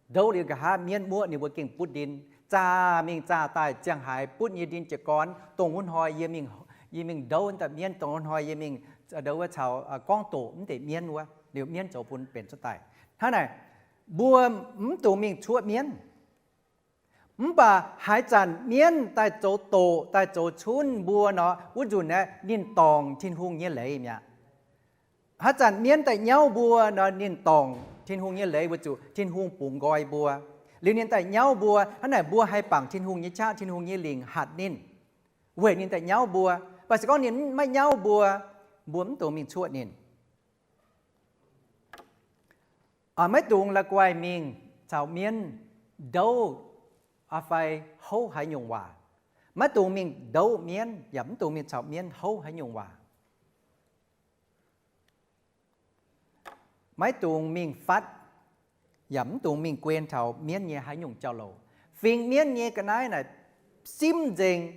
Ndouv liuz nqa'haav mienv muoqv ninh mbuo gengh butv ndin. Zaah mingh zaah daaih ziangh haaix butv nyei ndin jiez gorn, dongh wuov hnoi yie mingh, yie mingh ndouv daaih mienv, dongh wuov hnoi yie mingh ndouv wuov caux gorngv doqc mv deix mienv wuov, liuz mienv zoux bun benx cuotv daaih. Hnangv naaic, mbuo mv dungx mingh cuoqv mienv. Mv baac haaix zanc mienv daaih zoux doqc, daaih zoux cunv mbuo nor, wuov nzunc aeqv, ninh dorngc Tin-Hungh nyei leiz mi'aqv. Haaix zanc mienv daaih nyauv mbuo nor, ninh dorngc Tin-Hungh nyei leiz weic zuqc Tin-Hungh bungx nqoi mbuo. Liuz ninh daaih nyauv mbuo, hnangv naaic mbuo haih bangc Tin-Hungh nyei qaqv, Tin-Hungh nyei lingc hatc ninh, weic ninh daaih nyauv mbuo. Mv baac se gorngv ninh maiv nyauv mbuo, mbuo mv dungx mingh cuoqv ninh. Maiv dungx la'guaih mingh caux mienv ndouv fai houv haaix nyungc waac. Maiv dungx mingh ndouv mienv, yaac mv dungx mingh caux mienv houv haaix nyungc waac. Maiv dungx mingh fatv, yaac mv dungx mingh guen taux mienv nyei haaix nyungc jauv-louc. Fingx mienv nyei ga'naaiv naaic simv nzengc.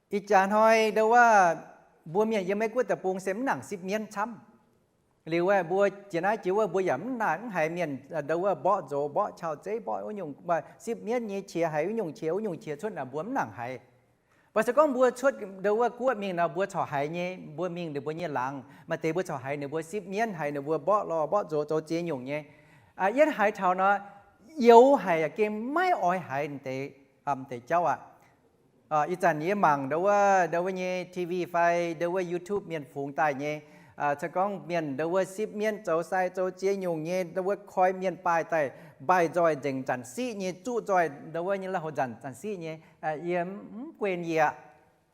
Ih jaax hnoi ndau wuov, mbuo mienh yiem Meiv Guoqv deic-bung se mv nangc sipv mienv camv. Liuz wuov mbuo jiex naaiv jiex wuov mbuo yaac mv nangc mv haiz mienh ndau wuov mborqv nzox, mborqv qauv zeiv, mborqv wuov nyungc, sipv mienv nyei qiex haiz wuov nyungc qiex, wuov nyungc qiex cuotv naaic mbuo mv nangc haiz. Mv baac se gorngv mbuo cuotv ndau wuov guoqv mingh nor, mbuo corc haiz nyei, mbuo mingh ninh mbuo nyei laangz, maaih deix mbuo corc haiz ninh mbuo sipv mienv, haiz ninh mbuo mborqv lorh mborqv nzox zoux ziex nyungc nyei. Yie haiz taux nor, youx haic gengh maiv oix haiz deix, deix jauv aqv. Ih zanc yie mangc ndau wuov, ndau wuov nyei T V fai ndau wuov YouTube mienh fungx daaih nyei, se gorngv mienh ndau wuov sipv mienv zoux sai zoux ziex nyungc nyei, ndau wuov koi mienh baaih daaih, baaih nzoih nzengc zanc siqv nyei, zuqv nzoih ndau wuov nyei lauh houx nzanc zanc siqv nyei, yie mv guen yie aqv.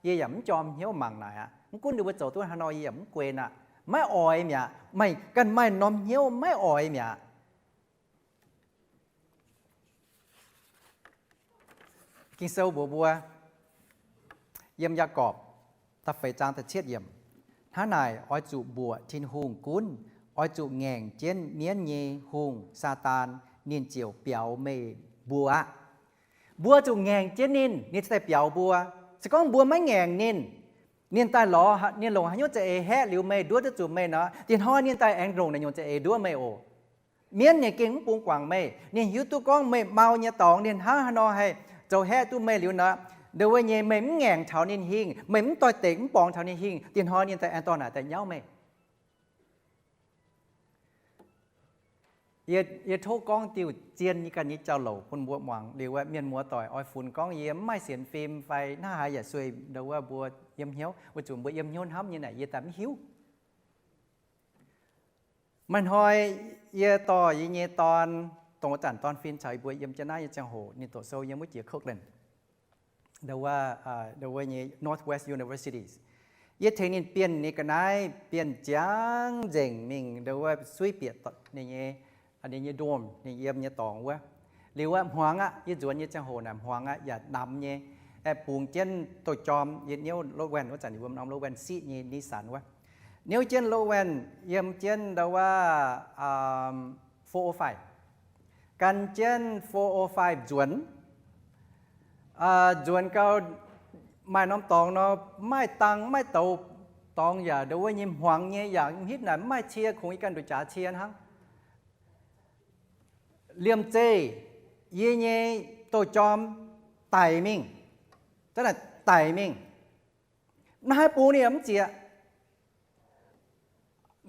Yie yaac mv jorm hnyouv mangc naaic aqv. Mv gunv ninh mbuo zoux duqv haaix nor, yie yaac mv guen aqv. Maiv oix mi'aqv. Maaih ganh maaih norm hnyouv maiv oix mi'aqv. Ging-Sou mbuox mbuo, yiem Yaagorpc da'feix zaang da'cietv yiemc, hnangv naaic oix zuqc mbuoqc Tin-Hungh gunv, oix zuqc ngaengc jienv mienv nyei hungh, Saadaan, ninh ziouc biaux meih mbuo aqv. Mbuo zuqc ngaengc jienv ninh, ninh cingx daaih biaux mbuo. Se gorngv mbuo maiv ngaengc ninh, ninh daaih lorz, ninh longc haaix nyungc za'eix haeqv liuz meih, nduov duqv zuqc meih nor, dinh hnoi ninh daaih aengx longc naaiv nyungc za'eix nduov meih oc. Mienv ninh gengh mv bungx guangc meih. Ninh hiuv duqv gorngv meih mau nyei dorngx, ninh hnangv haaix nor haih zoux haeqv duqv meih liuz nor, ndau wuov nyei meih mv ngaengc taux ninh hingh, meih mv doix-dekc mv borngz taux ninh hingh, dinh hnoi ninh daaih aengx dorh naaic daaih nyauv meih. Yie tov gorngv diuh zien nyei ganh nyei jauv-louc bun mbuo muangx. Liuz mienh muoz-doic oix funx gorngv yie mv maaih sienx fim fai hnangv haaix yaac sueih ndau wuov mbuo yiem hnyouv, weic zuqc mbuo yiem hnyouv hnamv nyei naaic yie daaih mv hiuv. Maaih hnoi yie dorh yie nyei dorn, dongh wuov zanc dorn-fin caux yie mbuo yiem jienv naaiv nyei ziangh hoc, ninh doqc sou yiem wuov jiex Kirtland, ndau wuov nyei Northwest Universities. Yie tengx ninh bienh ninh ga'naaiv, bienh ziangx nzengc mingh ndau wuov suiv bieqc ninh nyei, ninh nyei dorm, ninh yiem nyei dorngx wuov. Liuz wuov hmuangx aqv, yie nzuonx nyei ziangh hoc naaic hmuangx aqv, yaac namx nyei, aengx bungx jienv douz-jorm, yie niouv รถแว้น wuov zanc, yie mbuo norm รถแว้น siqv nyei Nissan wuov. Niouv jienv รถแว้น yiem jienv ndau wuov four oh five, gan jienv four oh five nzuonx. Nzuonx gau, maaih norm dorngx nor, maaih dang maaih douz, dorngx yaac ndau wuov nyei hmuangx nyei, yaac mv hitv naaic mv maaih cie, kungx yie ganh nduqc jaax cie hnangv. Liemh zeih yie nyei douz-jorm daic mingh, zanv naaic daic mingh. Naaiv haaix bungx ninh yaac mv zieqc.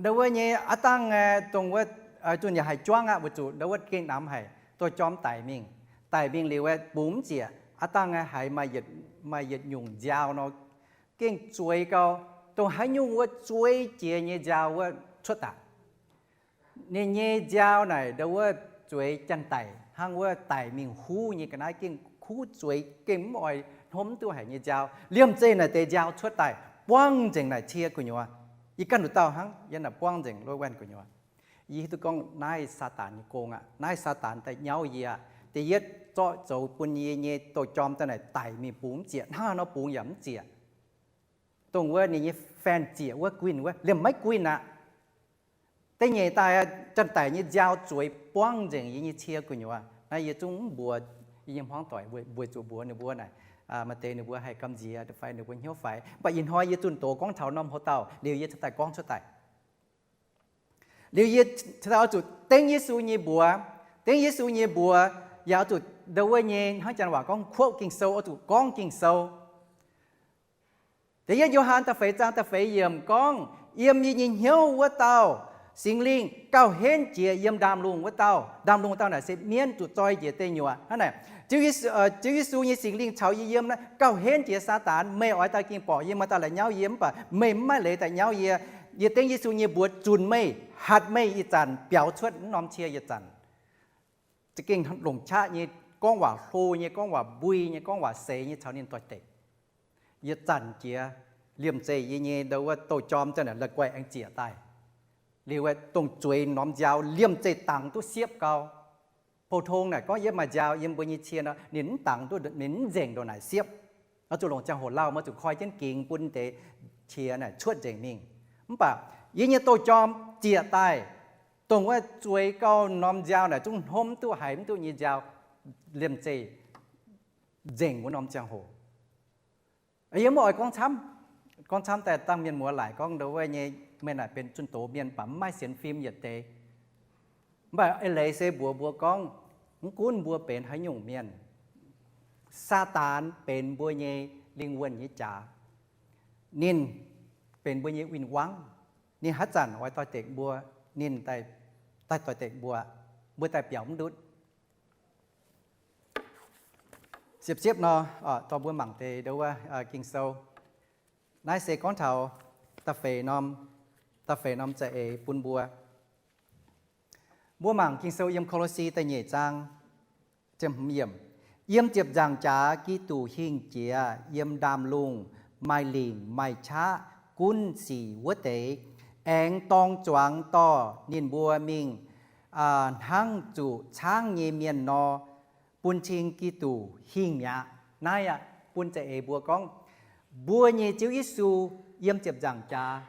Ndau wuov nyei aav dangh, dongh wuov, zunh yaac haiz juangv aqv, weic zuqc ndau wuov gengh namx haic, douz-jorm daic mingh. Daic mingh liuz, bungx mv zieqc. Aav dangh haiz maaih yietc nyungc nziaaux nor, gengh zueiz gau, dongh haaix nyungc wuov zueiz jiex nyei nziaaux wuov cuotv daaih. Ninh nyei nziaaux naaic ndau wuov zueiz janx-daic hnangv wuov daic mingh huv nyei ga'naaiv, gengh huv zueiz, gengh mv oix hnomv duqv haic nyei nziaaux. Liemh zeih naaic deix nziaaux cuotv daaih, buangv nzengc naaic cie gu'nyuoz. Yie ganh nduqc dauh hnangv, yie naaic buangv nzengc รถแว้น gu'nyuoz. Yie hiuv duqv gorngv naaiv Saadaan nyei gong aqv. Naaiv Saadaan daaih nyauv yie aqv. Da'yietv, zorqv zoux bun yie nyei douz-jorm daaih naaic daic mingh, bungx mv zieqc, hnangv haaix nor bungx yaac mv zieqc. Dongh wuov ninh nyei fan zieqc wuov, guinh wuov, liemh maiv guinh aqv. Da'nyeic daaih, janx-daic nyei nziaaux zueiz buangv nzengc yie nyei cie gu'nyuoz. Naaiv yie zungv mv mbuox yie nyei hmuangv doic, weic zuqc mbuox ninh mbuo naaic, maaih deix ninh mbuo haih gamh nziex fai ninh mbuo hnyouv faix. Mv baac ih hnoi yie zunh doz gorngv taux norm hoc dauh liuz, yie cingx daaih gorngv cuotv daaih. Liuz yie cingx daaih oix zuqc dengv Yesu nyei mbuox. Dengv Yesu nyei mbuox yaac oix zuqc ndau wuov nyei, hnangv janx waac gorngv quote Ging-Sou, oix zuqc gorngv Ging-Sou. Da'yietv Yo^han da'feix zaang da'feix yiemc gorngv, yiem yie nyei hnyouv wuov dauh, Singx Lingh gauh henv jiex yiem ndaamv-lungh wuov dauh. Ndaamv-lungh dauh naaic se mienv zuqc zoi njiec deic nyuoqc. Hnangv naaic, Ziouv Yesu, Ziouv Yesu nyei Singx Lingh caux yie yiem naaiv gauh henv jiex Saadaan. Meih oix daaih gengh borqc yie, meih daaih la'nyauv yie, mv baac meih mv maaih leiz daaih nyauv yie. Yie dengv Yesu nyei mbuox zunc meih, hatc meih ih zanc biaux cuotv wuov norm cie yietc zanc. Za'gengh longc qaqv nyei, gorngv waac hlo nyei, gorngv waac mbui nyei, gorngv waac seix nyei caux ninh doix-dekc. Yietc zanc jiex, liemh zeih yie nyei ndo wuov douz-jorm za'naaic la'guaih aengx zieqc daaih. Liuz dongh zueiz norm nziaaux liemh zeih dangx duqv siepv gau. Pou-tong naaic gorngv yie maaih nziaaux yiem mbuo nyei cie nor, ninh mv dangx duqv, ninh mv nzengc ndongc naaic siepv. Oix zuqc longc ziangh hoc lauh, oix zuqc koi jienv gingx bun deix qiex naaic cuotv nzengc mingh. Mv baac yie nyei douz-jorm zieqc daaih, dongh wuov zueiz gau norm nziaaux naaic zungv hnomv duqv haiz mv duqv nyei nziaaux, liemh zeih nzengc wuov norm ziangh hoc. Yie mv oix gorngv camv, gorngv camv daaih dangh mienh muoz laaic gorngv ndo wuov nyei, meih naaic benx zunh doz mienh baac mv maaih sienx fim yietc deix. Mv baac eix leiz se mbuox mbuo gorngv, mv gunv mbuo benx haaix nyungc mienh, Saadaan benx mbuo nyei lingh wuonh nyei jaax. Ninh benx mbuo nyei win-wangv. Ninh haaix zanc oix doix-dekc mbuo, ninh daaih doix-dekc mbuo, mbuo daaih biaux mv ndutv. Siepv-siepv nor, dorh mbuo mangc deix ndo wuov Ging-Sou. Naaiv se gorngv taux da'feix norm, da'feix norm za'eix bun mbuo. Mbuo mangc Ging-Sou yiem Ko^lo^si da'nyeic zaang, yiem ziepc nzaangc jaax Giduc hingh jiex yiem ndaamv-lungh maaih lingc maaih qaqv gunv sic wuov deix, aengx dorng zuangx dorh ninh mbuo mingh hnangv zuqc caangv nyei mienh nor, bun cing Giduc hingh mi'aqv. Naaiv aqv, bun za'eix mbuo gorngv, mbuo nyei Ziouv Yesu yiem ziepc nzaangc jaax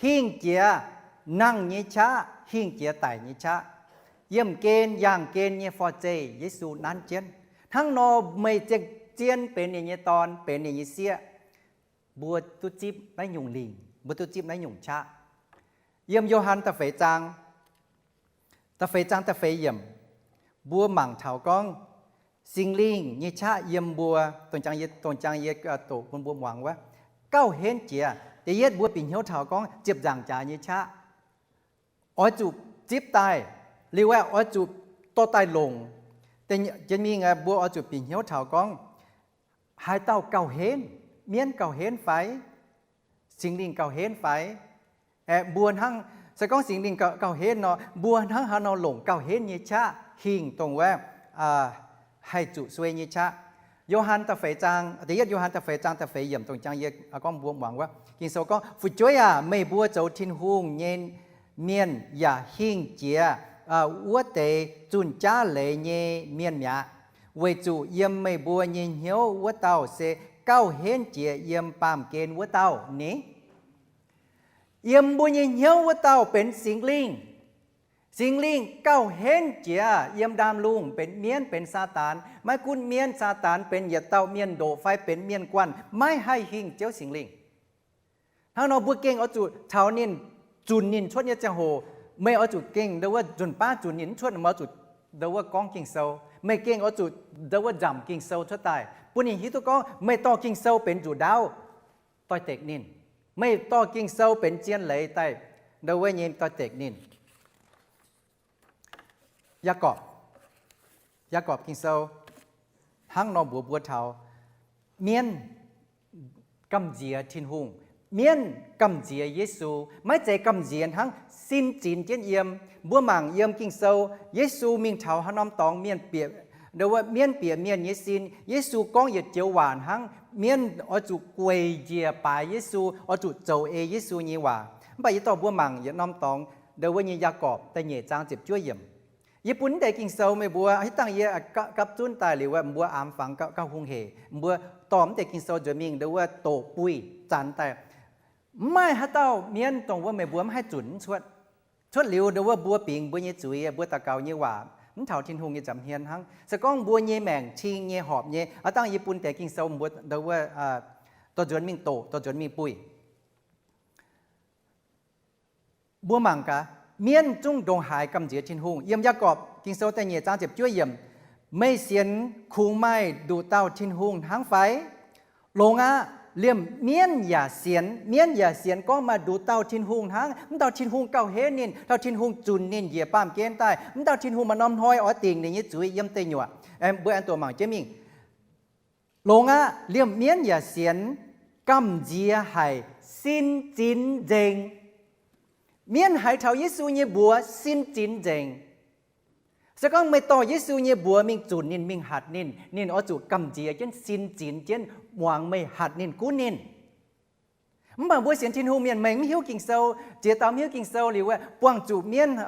hingh jiex, nangh nyei qaqv hingh jiex daic nyei qaqv. Yiemh gen yangh gen nyei forv-zeih Yesu nanv jienv. Hnangv nor meih zien benx ninh nyei dorn, benx ninh nyei sieqv, mbuo duqv zipv naaiv nyungc lingc, mbuo duqv zipv naaiv nyungc qaqv. Yiem Yo^han da'feix zaang, da'feix zaang da'feix yiemc, mbuo mangc taux gorngv Singx Lingh nyei qaqv yiem mbuo, dongh jangx yie, dongh jangx yie doqc bun mbuo muangx wuov, gauh henv jiex. Da'yietv mbuo bieqc hnyouv taux gorngv ziepc nzaangc jaax nyei qaqv oix zuqc zipv daaih, liuz aeqv, oix zuqc dorh daaih longc. Jiex mingh mbuo oix zuqc bieqc hnyouv taux gorngv, haaix dauh gauh henv? Mienv gauh henv fai? Singx Lingh gauh henv fai? Aeqv, mbuo hnangv, se gorngv Singx Lingh gauh henv nor, mbuo hnangv haaix nor longc gauh henv nyei qaqv hingh dongh wuov haih zuqc suei nyei qaqv? Yo^han da'feix zaang, da'yietv Yo^han da'feix zaang da'feix yiemc dongh jangx yie gorngv mbuo muangx wuov, Ging-Sou gorngv, Fu'jueiv aac, meih mbuo zoux Tin-Hungh nyei mienh yaac hingh jiex wuov deix zunh jaav leiz nyei mienh mi'aqv, weic zuqc yiem meih mbuo nyei hnyouv wuov dauh se gauh henv jiex yiem baamh gen wuov dauh ni. Yiem mbuo nyei hnyouv wuov dauh benx Singx Lingh. Singx Lingh gauh henv jiex yiem ndaamv-lungh benx mienv benx Saadaan. Maiv gunv mienv, Saadaan, benx yietc dauh mienh ndoqc fai benx mienh guanh, maiv haih hingh Ziouv Singx Lingh. Hnangv nor mbuo gengh oix zuqc caux ninh, zunc ninh cuotv nyei ziangh hoc, meih oix zuqc gengh ndo wuov nzunc baav zunc ninh mv cuotv, meih oix zuqc ndo wuov gorngv Ging-Sou. Meih gengh oix zuqc ndo wuov nzamc Ging-Sou cuotv daaih bun ninh hiuv duqv gorngv meih dorh Ging-Sou benx nzuqc ndaauv doix-dekc ninh. Meih dorh Ging-Sou benx zien leiz daaih ndo wuov nyei doix-dekc ninh. Yaagorpc, Yaagorpc Ging-Sou hnangv nor mbuox mbuo taux mienv gamh nziex Tin-Hungh. Mienv gamh nziex Yesu, maiv zeiz gamh nziex hnangv sin zinx jienv yiem. Mbuo mangc yiem Ging-Sou, Yesu mingh taux haaix norm dorngx mienh bieqc, mienv bieqc mienh nyei sin. Yesu gorngv yietc joux waac hnangv, mienv oix zuqc gueic njiec baaix Yesu, oix zuqc zoux ei Yesu nyei waac. Mv baac yie dorh mbuo mangc yietc norm dorngx, ndo wuov nyei Yaagorpc da'nyeic zaang ziepc juov yiemc. Yie bun deix Ging-Sou meih mbuo, hitv dangh yie gapv zunv daaih liuz, mbuo aamx fangx gauh hungh hec. Mbuo dorh mv deix Ging-Sou nzuonx mingh ndo wuov doqc buih zanx daaih. Mv maaih haaix dauh mienv dongh wuov meih mbuo mv haih zunc mv cuotv. Cuotv liuz ndo wuov mbuo bingx mbuo nyei zuiz, mbuo daux gaux nyei waac mv taux Tin-Hungh nyei nza'hmien hnangv. Se gorngv mbuo nyei maengc cing nyei horpc nyei, aav dangh yie bun deix Ging-Sou mbuo ndo wuov dorh nzuonx mingh doqc, dorh nzuonx mingh buih. Mbuo mangc gaax, mienv zungv ndongc haaix gamh nziex Tin-Hungh. Yiem Yaagorpc Ging-Sou da'nyeic zaang ziepc juov yiemc, meih sienx kungx maaih nduqc dauh Tin-Hungh hnangv fai? Longx aqv. Liemh mienv yaac sienx. Mienv yaac sienx gorngv maaih nduqc dauh Tin-Hungh hnangv. Mv dauh Tin-Hungh gauh henv ninh, dauh Tin-Hungh zunc ninh njiec baamh gen daaih. Mv dauh Tin-Hungh maaih norm hnoi oix dingc ninh nyei zuiz yiem deic nyuoqc. Mbuo aengx doqc mangc jienv mingh. Longx aqv. Liemh mienv yaac sienx, gamh nziex haic, sin zinx nzengc. Mienv haiz taux Yesu nyei mbuox sin zinx nzengc. Se gorngv meih dorh Yesu nyei mbuox mingh zunc ninh, mingh hatc ninh, ninh oix zuqc gamh nziex jienv, sin zinx jienv, muangx meih hatc ninh, gunv ninh. Mv baac mbuo sienx Tin-Hungh mienh mengh mv hiuv Ging-Sou, ziex dauh mv hiuv Ging-Sou liuz wuov, buangh zuqc mienv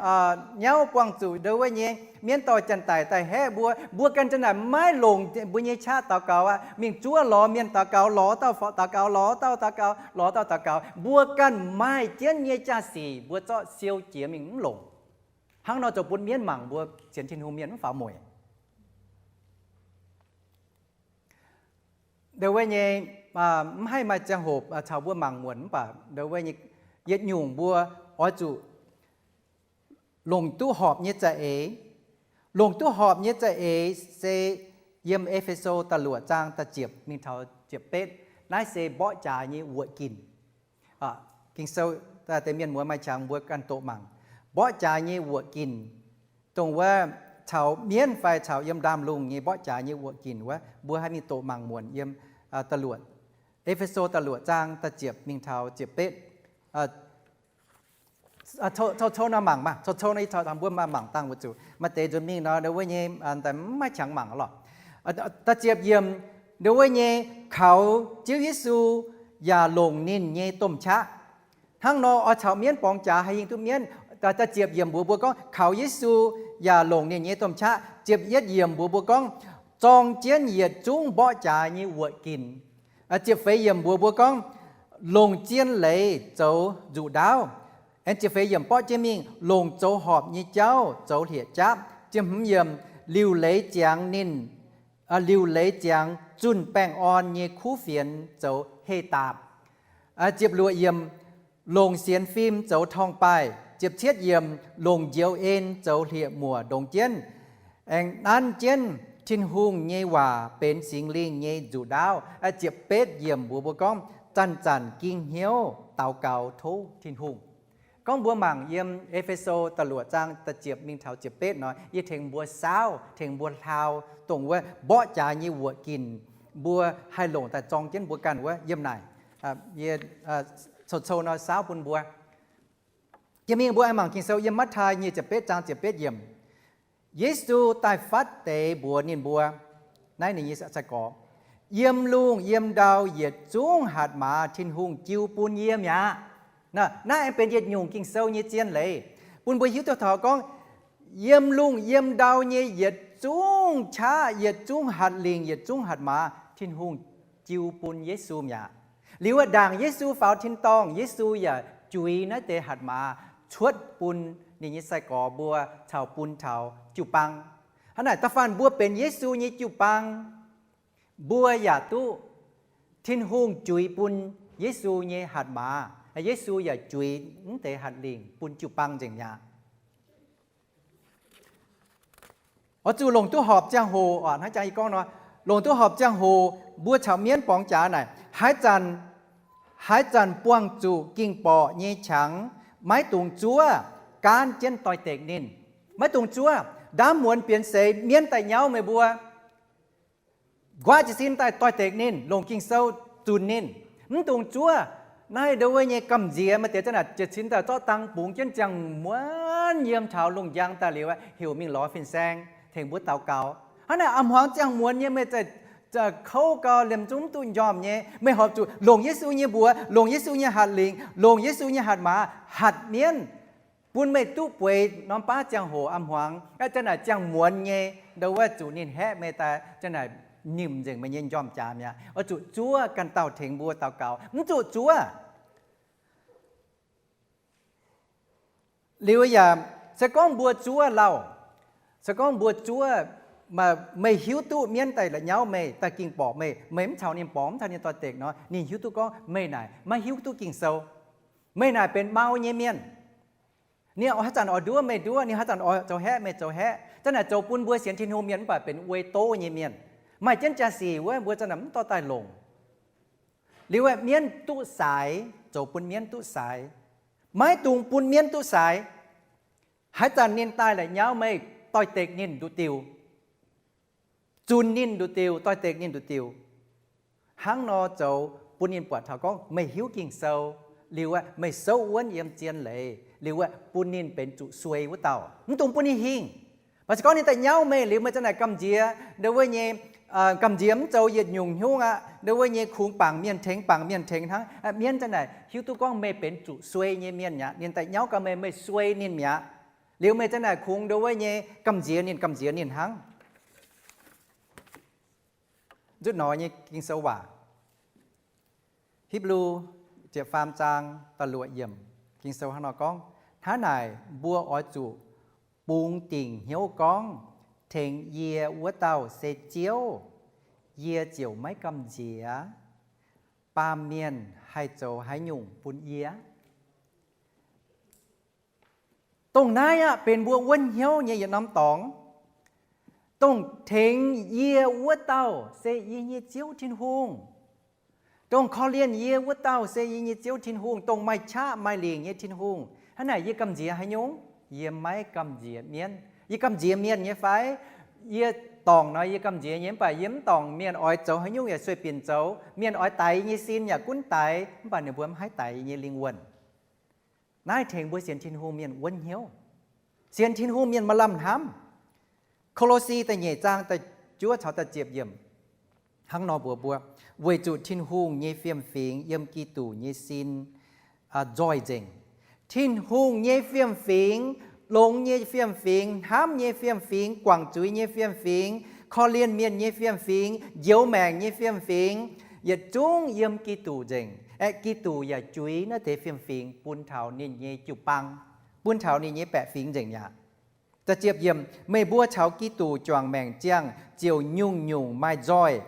nyauv, buangh zuqc ndo wuov nyei mienv dorh janx-daic daaih haeqv mbuo. Mbuo ganh za'naaic maiv longc mbuo nyei qaqv daux gaux aqv. Mingh zuov lorz mienh daux gaux, lorz dauh daux gaux, lorz dauh daux gaux, lorz dauh daux gaux. Mbuo ganh maaih jienv nyei jaa-sic mbuo zorqv siou jiex mingh mv longc. Hnangv nor zoux bun mienv mangc mbuo sienx Tin-Hungh mienh mv faaux mueic. Ndo wuov nyei, mv haih maaih ziangh hoc caux mbuo mangc muonc, mv baac ndo wuov nyei yietc nyungc mbuo oix zuqc longc duqv horpc nyei za'eix. Longc duqv horpc nyei za'eix se yiem E^fe^so da'luoqc zaang da'ziepc mingh taux ziepc betv. Naaiv se mborqv jaax nyei wuoqc ginc. Ging-Sou deix mienh muoz maaih qangx mbuo ganh doqc mangc. Mborqv jaax nyei wuoqc ginc, dongh wuov caux mienv fai caux yiem ndaamv-lungh nyei mborqv jaax nyei wuoqc ginc wuov, mbuo haih mingh doqc mangc muonc yiem da'luoqc, E^fe^so da'luoqc zaang da'ziepc mingh taux ziepc betv. Cou-cou nor mangc maah, cou-cou nor ih caux mbuo mangc dangh weic zuqc maaih deix nzuonx mingh nor ndo wuov nyei mv maaih qangx mangc lorqc. Da'ziepc yiemc, ndo wuov nyei, kaux Ziouv Yesu yaac longc ninh nyei domh qaqv. Hnangv nor oix caux mienv borngz jaax haih hingh duqv mienv. Da'ziepc yiemc mbuox mbuo gorngv kaux Yesu yaac longc ninh nyei domh qaqv. Ziepc yietv yiemc mbuox mbuo gorngv zorng jienv yietc zungv mborqv jaax nyei wuoqc ginc. Ziepc feix yiemc mbuox mbuo gorngv longc zien leiz zoux nzuqc ndaauv. Aengx ziepc feix yiemc borqv jienv mingh longc zoux horpc nyei jauv zoux hlieqv-jaapv. Ziepc hmz yiemc, liuc leiz ziangx ninh, liuc leiz ziangx zunh baengh orn nyei kuv fienx zoux heh daapc. Ziepc luoqc yiemc, longc sienx fim zoux torngv-baaih. Ziepc cietv yiemc, longc njoux en zoux hlieqv-muoc ndongx jienv, aengx nanv jienv Tin-Hungh nyei waac benx Singx Lingh nyei nzuqc ndaauv. Ziepc betv yiemc mbuox mbuo gorngv zanc-zanc ging hnyouv daux gaux tov Tin-Hungh. Gorngv mbuo mangc yiem E^fe^so da'luoqc zaang da'ziepc mingh taux ziepc betv nor, yie tengx mbuo saauv, tengx mbuo hlaau, dongh wuov mborqv jaax nyei wuoqc ginc mbuo haih longc daaih zorng jienv mbuo ganh wuov yiem naaic. Yie cou-cou nor saauv bun mbuo. Jiex mingh mbuo aengx mangc Ging-Sou yiem Matv^taai nyic ziepc betv zaang ziepc betv yiemc. Yesu daaih fatv deix mbuox ninh mbuo, naaiv ninh nyei sai-gorx, yiem lungh yiem ndau yietc zungv hatc maaz Tin-Hungh jiu bun yie mi'aqv. Naaiv aengx benx yietc nyungc Ging-Sou nyei zien leiz bun mbuo hiuv duqv taux gorngv yiem lungh yiem ndau nyei yietc zungv qaqv, yietc zungv hatc lingc, yietc zungv hatc maaz Tin-Hungh jiu bun Yesu mi'aqv. Liuz wuov ndaangc Yesu faaux tin-dorngh, Yesu yaac juix naaiv deix hatc maaz cuotv bun ninh nyei sai-gorx mbuo caux bun taux jiu-baang. Hnangv naaic da'faanh mbuo benx Yesu nyei jiu-baang, mbuo yaac duqv Tin-Hungh juix bun Yesu nyei hatc maaz. Yesu yaac juix mv deix hatc lingc bun jiu-baang nzengc mi'aqv. Oix zuqc longc duqv horpc ziangh hoc, hnangv jang yie gorngv nor, longc duqv horpc ziangh hoc mbuo caux mienv borngz jaax naaic, haaix zanc, haaix zanc buangh zuqc ging-borqc nyei qangx, maiv dungx zuov, gaanv jienv doix-dekc ninh. Maiv dungx zuov. Ndaamv muonz bienx seix mienv daaih nyauv meih mbuo, nquaqv jiez sin daaih doix-dekc ninh, longc Ging-Sou zunc ninh. Mv dungx zuov. Naaiv ndo wuov nyei gamh nziex maaih deix zanc naaic jiez sin daaih zorqv dang bungx jienv ziangh muonz yiem taux lungh njang daaih liuz, heuc mingh lorz fin-saeng tengx mbuo daux gaux. Hnangv naaic a'hmuangx ziangh muonz nyei meih kouv gau, liemh zungv mv duqv njormh nyei. Meih horpc zuqc longc Yesu nyei mbuox, longc Yesu nyei hatc lingc, longc Yesu nyei hatc maaz hatc mienv, bun meih duqv bueix norm baav ziangh hoc a'hmuangx. Zanc naaic ziangh muonz nyei ndo wuov zuqc ninh haeqv meih daaih, zanc naaic nimc nzengc meih nyei njormh jaax mi'aqv. Oix zuqc zuov ganh dauh tengx mbuo daux gaux. Mv zuqc zuov. Liuz yaac se gorngv mbuo zuov lauh, se gorngv mbuo zuov, meih hiuv duqv mienv daaih la'nyauv meih, daaih ging-borqc meih, meih mv caux ninh borngz, mv caux ninh doix-dekc nor, ninh hiuv duqv gorngv meih naaic maiv hiuv duqv Ging-Sou. Meih naaic benx mau nyei mienh. Ninh haaix zanc oix nduov meih nduov, ninh haaix zanc oix zoux haeqv meih zoux haeqv. Zanc naaic zoux bun mbuo sienx Tin-Hungh mienh mv baac benx uei doz nyei mienh. Maaih jienv jaa-sic wuov mbuo zanc naaic mv dorh daaih longc. Liuz aeqv, mienv duqv saaix, zoux bun mienv duqv saaix, maiv dungx bun mienv duqv saaix. Haaix zanc ninh daaih la'nyauv meih, doix-dekc ninh nduqc diuh, zunc ninh nduqc diuh, doix-dekc ninh nduqc diuh. Hnangv nor zoux bun ninh buatc taux gorngv meih hiuv Ging-Sou, liuz aeqv, meih souv wuonv yiem zien leiz, liuz aeqv, bun ninh benx zuqc suei wuov dauh. Mv dungx bun ninh hingh. Mv baac se gorngv ninh daaih nyauv meih liuz, meih zanc naaic gamh nziex ndo wuov nyei, gamh nziex mv zoux yietc nyungc hnyouv aqv, ndo wuov nyei kungx bangc mienh tengx, bangc mienh tengx hnangv. Mienv zanc naaic hiuv duqv gorngv meih benx zuqc suei nyei mienh mi'aqv. Ninh daaih nyauv gau meih, meih suei ninh mi'aqv. Liuz meih zanc naaic kungx ndo wuov nyei gamh nziex ninh, gamh nziex ninh hnangv. Nzutv nor nyei Ging-Sou waac, Hipv^lu ziepc faam zaang da'luoqc yiemc, Ging-Sou hnangv nor gorngv, Hnangv naaic mbuo oix zuqc bungx dingc hnyouv gorngv, Tengx yie wuov dauh se Ziouv. Yie ziouc maiv gamh nziex, baamh mienh haih zoux haaix nyungc bun yie? Dongh naaiv aqv benx mbuo wuonv hnyouv nyei yietc norm dorngx. Dongh tengx yie wuov dauh se yie nyei Ziouv Tin-Hungh. Dongh korv-lienh yie wuov dauh se yie nyei Ziouv Tin-Hungh, dongh maaih qaqv maaih lingc nyei Tin-Hungh. Hnangv naaic yie gamh nziex haaix nyungc? Yie maiv gamh nziex mienv. Yie gamh nziex mienh nyei fai? Yie dorngc nor yie gamh nziex nyei, mv baac yie mv dorngc mienh oix zoux haaix nyungc yaac sueih binc zoux. Mienh oix daix yie nyei sin yaac gunv daix, mv baac ninh mbuo mv haih daix yie nyei lingh wuonh. Naaiv tengx mbuo sienx Tin-Hungh mienh wuonv hnyouv. Sienx Tin-Hungh mienh maaih lamh hnamv. Ko^lo^si da'nyeic zaang da'juov caux da'ziepc yiemc hnangv nor mbuox mbuo, Weic zuqc Tin-Hungh nyei fiem-fingx yiem Giduc nyei sin nzoih nzengc. Tin-Hungh nyei fiem-fingx, longx nyei fiem-fingx, hnamv nyei fiem-fingx, guangc zuiz nyei fiem-fingx, korv-lienh mienh nyei fiem-fingx, njoux maengc nyei fiem-fingx, yietc zungv yiem Giduc nzengc. Aeqv, Giduc yaac juix naaiv deix fiem-fingx bun taux ninh nyei jiu-baang, bun taux ninh nyei baeqc fingx nzengc mi'aqv. Meih mbuo caux Giduc juangc maengc ziangh ziouc nyungc-nyungc maaih nzoih.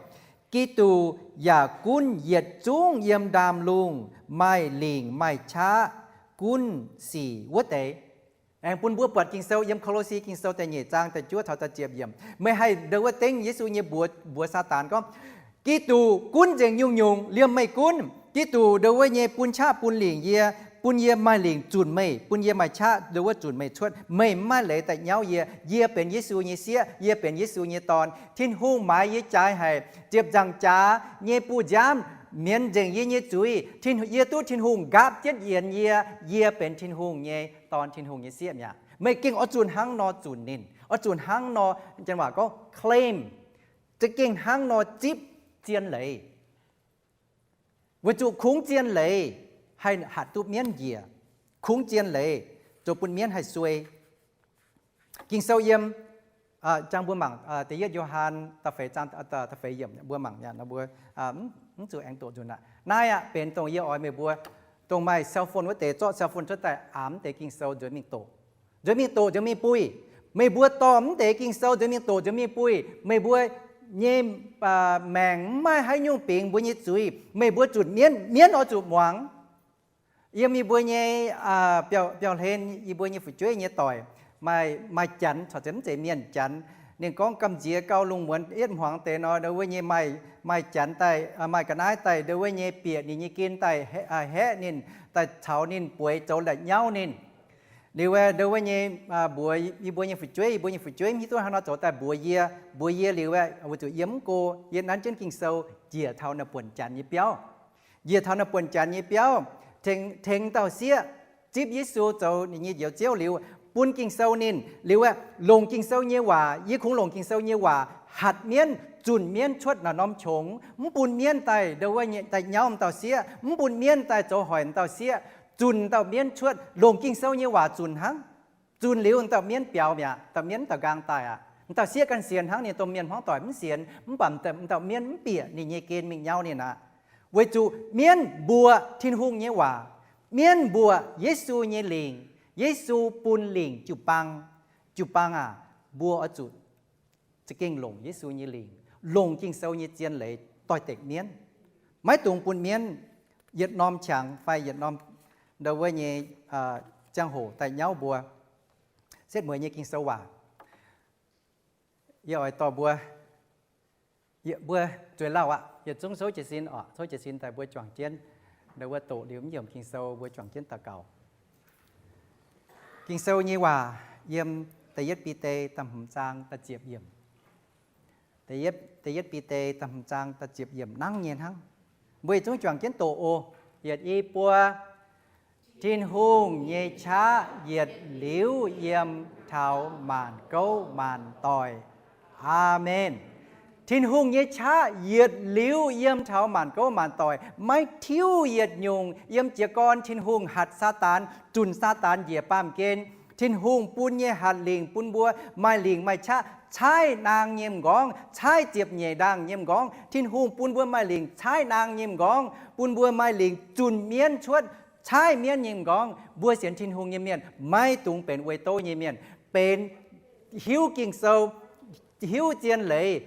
Giduc yaac gunv yietc zungv yiem ndaamv-lungh maaih lingc maaih qaqv gunv sic wuov deix. Aengx bun mbuo buatc Ging-Sou yiem Ko^lo^si Ging-Sou da'nyeic zaang da'juov caux da'ziepc yiemc. Meih haih ndo wuov dengv Yesu nyei mbuox, mbuox Saadaan gorngv, Giduc gunv nzengc nyungc-nyungc, liemh meih gunv. Giduc ndo wuov nyei bun qaqv bun lingc yie, bun yie maaih lingc zunc meih, bun yie maaih qaqv ndo wuov zunc meih cuotv. Meih mv maaih leiz daaih nyauv yie. Yie benx Yesu nyei sieqv, yie benx Yesu nyei dorn. Tin-Hungh maaiz yie jaaix haic, ziepc nzaangc jaax nyei buoz-nziaamv mienz nzengc yie nyei zuiz. Tin, yie duqv Tin-Hungh nqaapv jienv yienx yie. Yie benx Tin-Hungh nyei dorn, Tin-Hungh nyei sieqv mi'aqv. Meih gengh oix zunh hnangv nor zunc ninh, oix zunh hnangv nor, janx waac gorngv claim, za'gengh hnangv nor zipv zien leiz. Weic zuqc kungx zien leiz haih hatc duqv mienv njiec. Kungx zien leiz zoux bun mienv haih suei. Ging-Sou yiem, jang mbuo mangc da'yietv Yo^han da'feix zaang da'feix yiemc, mbuo mangc nor mbuo mv zuqc aengx doqc nzunc aqv. Naaiv aqv benx dongh yie oix meih mbuo, dongh maaih cell phone wuov deix zorqv cell phone cuotv daaih aapv deix Ging-Sou nzuonx mingh doqc. Nzuonx mingh doqc nzuonx mingh buih. Meih mbuo dorh mv deix Ging-Sou nzuonx mingh doqc nzuonx mingh buih, meih mbuo nyei maengc mv maaih haaix nyungc bingx mbuo nyei zuiz. Meih mbuo zunc mienv, mienv oix zuqc muangx. Yiem yie mbuo nyei biauv-hlen, yie mbuo nyei fu'jueiv nyei doic, maaih, maaih Janx, corc zeiz mv zeiz mienh, Janx. Ninh gorngv gamh nziex gauh lungh muonz yietv hmuangx deix nor, ndo wuov nyei maaih, maaih Janx daaih, maaih ga'naaiv daaih, ndo wuov nyei bieqc ninh nyei gen daaih, haeqv ninh, daaih caux ninh bueix zoux la'nyauv ninh. Liuz aeqv, ndo wuov nyei mbuox yie mbuo nyei fu'jueiv, yie mbuo nyei fu'jueiv mv hiuv duqv hnangv nor zoux daaih mbuox yie, mbuox yie liuz aeqv, weic zuqc yie mv go, yie nanv jienv Ging-Sou njiec taux naaiv buonc Janx nyei biauv. Njiec taux naaiv buonc Janx nyei biauv, tengx, tengx dauh sieqv zipv Yesu zoux ninh nyei Njoux Ziouv liuz, bun Ging-Sou ninh liuz aeqv, longc Ging-Sou nyei waac, yie kungx longc Ging-Sou nyei waac hatc mienv, zunc mienv cuotv naaiv norm qongx, mv bun mienv daaih ndo wuov nyei daaih nyauv m'dauh sieqv, mv bun mienv daaih zoux hoic m'dauh sieqv, zunc dauh mienv cuotv, longc Ging-Sou nyei waac zunc hnangv. Zunc liuz m'dauh mienv biaux mi'aqv, dauh mienv mv dauh nqaang daaih aqv. M'dauh sieqv ganh sienx hnangv, ninh domh mienh hmuangv doic mv sienx, mv baac m'dauh mienv mv bieqc ninh nyei gen mingh nyauv ninh aqv. Weic zuqc mienv mbuoqc Tin-Hungh nyei waac, mienv mbuoqc Yesu nyei lingc. Yesu bun lingc jiu-baang. Jiu-baang aac, mbuo oix zuqc za'gengh longc Yesu nyei lingc, longc Ging-Sou nyei zien leiz doix-dekc mienv. Maiv dungx bun mienv yietc norm qangx fai yietc norm ndo wuov nyei ziangh hoc daaih nyauv mbuo. Setv mueiz nyei Ging-Sou waac, yie oix dorh mbuo, mbuo zueiz lauh aqv. Yietc zungv souv jiez sin oc, souv jiez sin daaih mbuo juangc jienv, wuov doqc liuz mv yiemc Ging-Sou mbuo juangc jienv daux gaux. Ging-Sou nyei waac yiem Da'yietv Bide da'hmz zaang da'ziepc yiemc. Da'yietv Bide da'hmz zaang da'ziepc yiemc nangv nyei hnangv. Mbuo yietc zungv juangc jienv doqc oc. Yietc, i, buo. Tin-Hungh nyei qaqv yietc liuz yiem taux maanc gouv maanc doic. Aamen. Tin-Hungh nyei qaqv yietc liuz yiem taux maanc gouv maanc doic, maiv tiuv yietc nyungc. Yiem jiez gorn Tin-Hungh hatc Saadaan, zunc Saadaan njiec baamh gen. Tin-Hungh bun nyei hatc lingc bun mbuo maaih lingc maaih qaqv caaiv naang nyei m'nqorngv, caaiv ziepc nyeic ndaangh nyei m'nqorngv. Tin-Hungh bun mbuo maaih lingc caaiv naang nyei m'nqorngv, bun mbuo maaih lingc zunh mienv cuotv, caaiv mienv nyei m'nqorngv. Mbuo sienx Tin-Hungh nyei mienh maiv dungx benx wuic douv nyei mienh, benx hiuv Ging-Sou, hiuv zien leiz,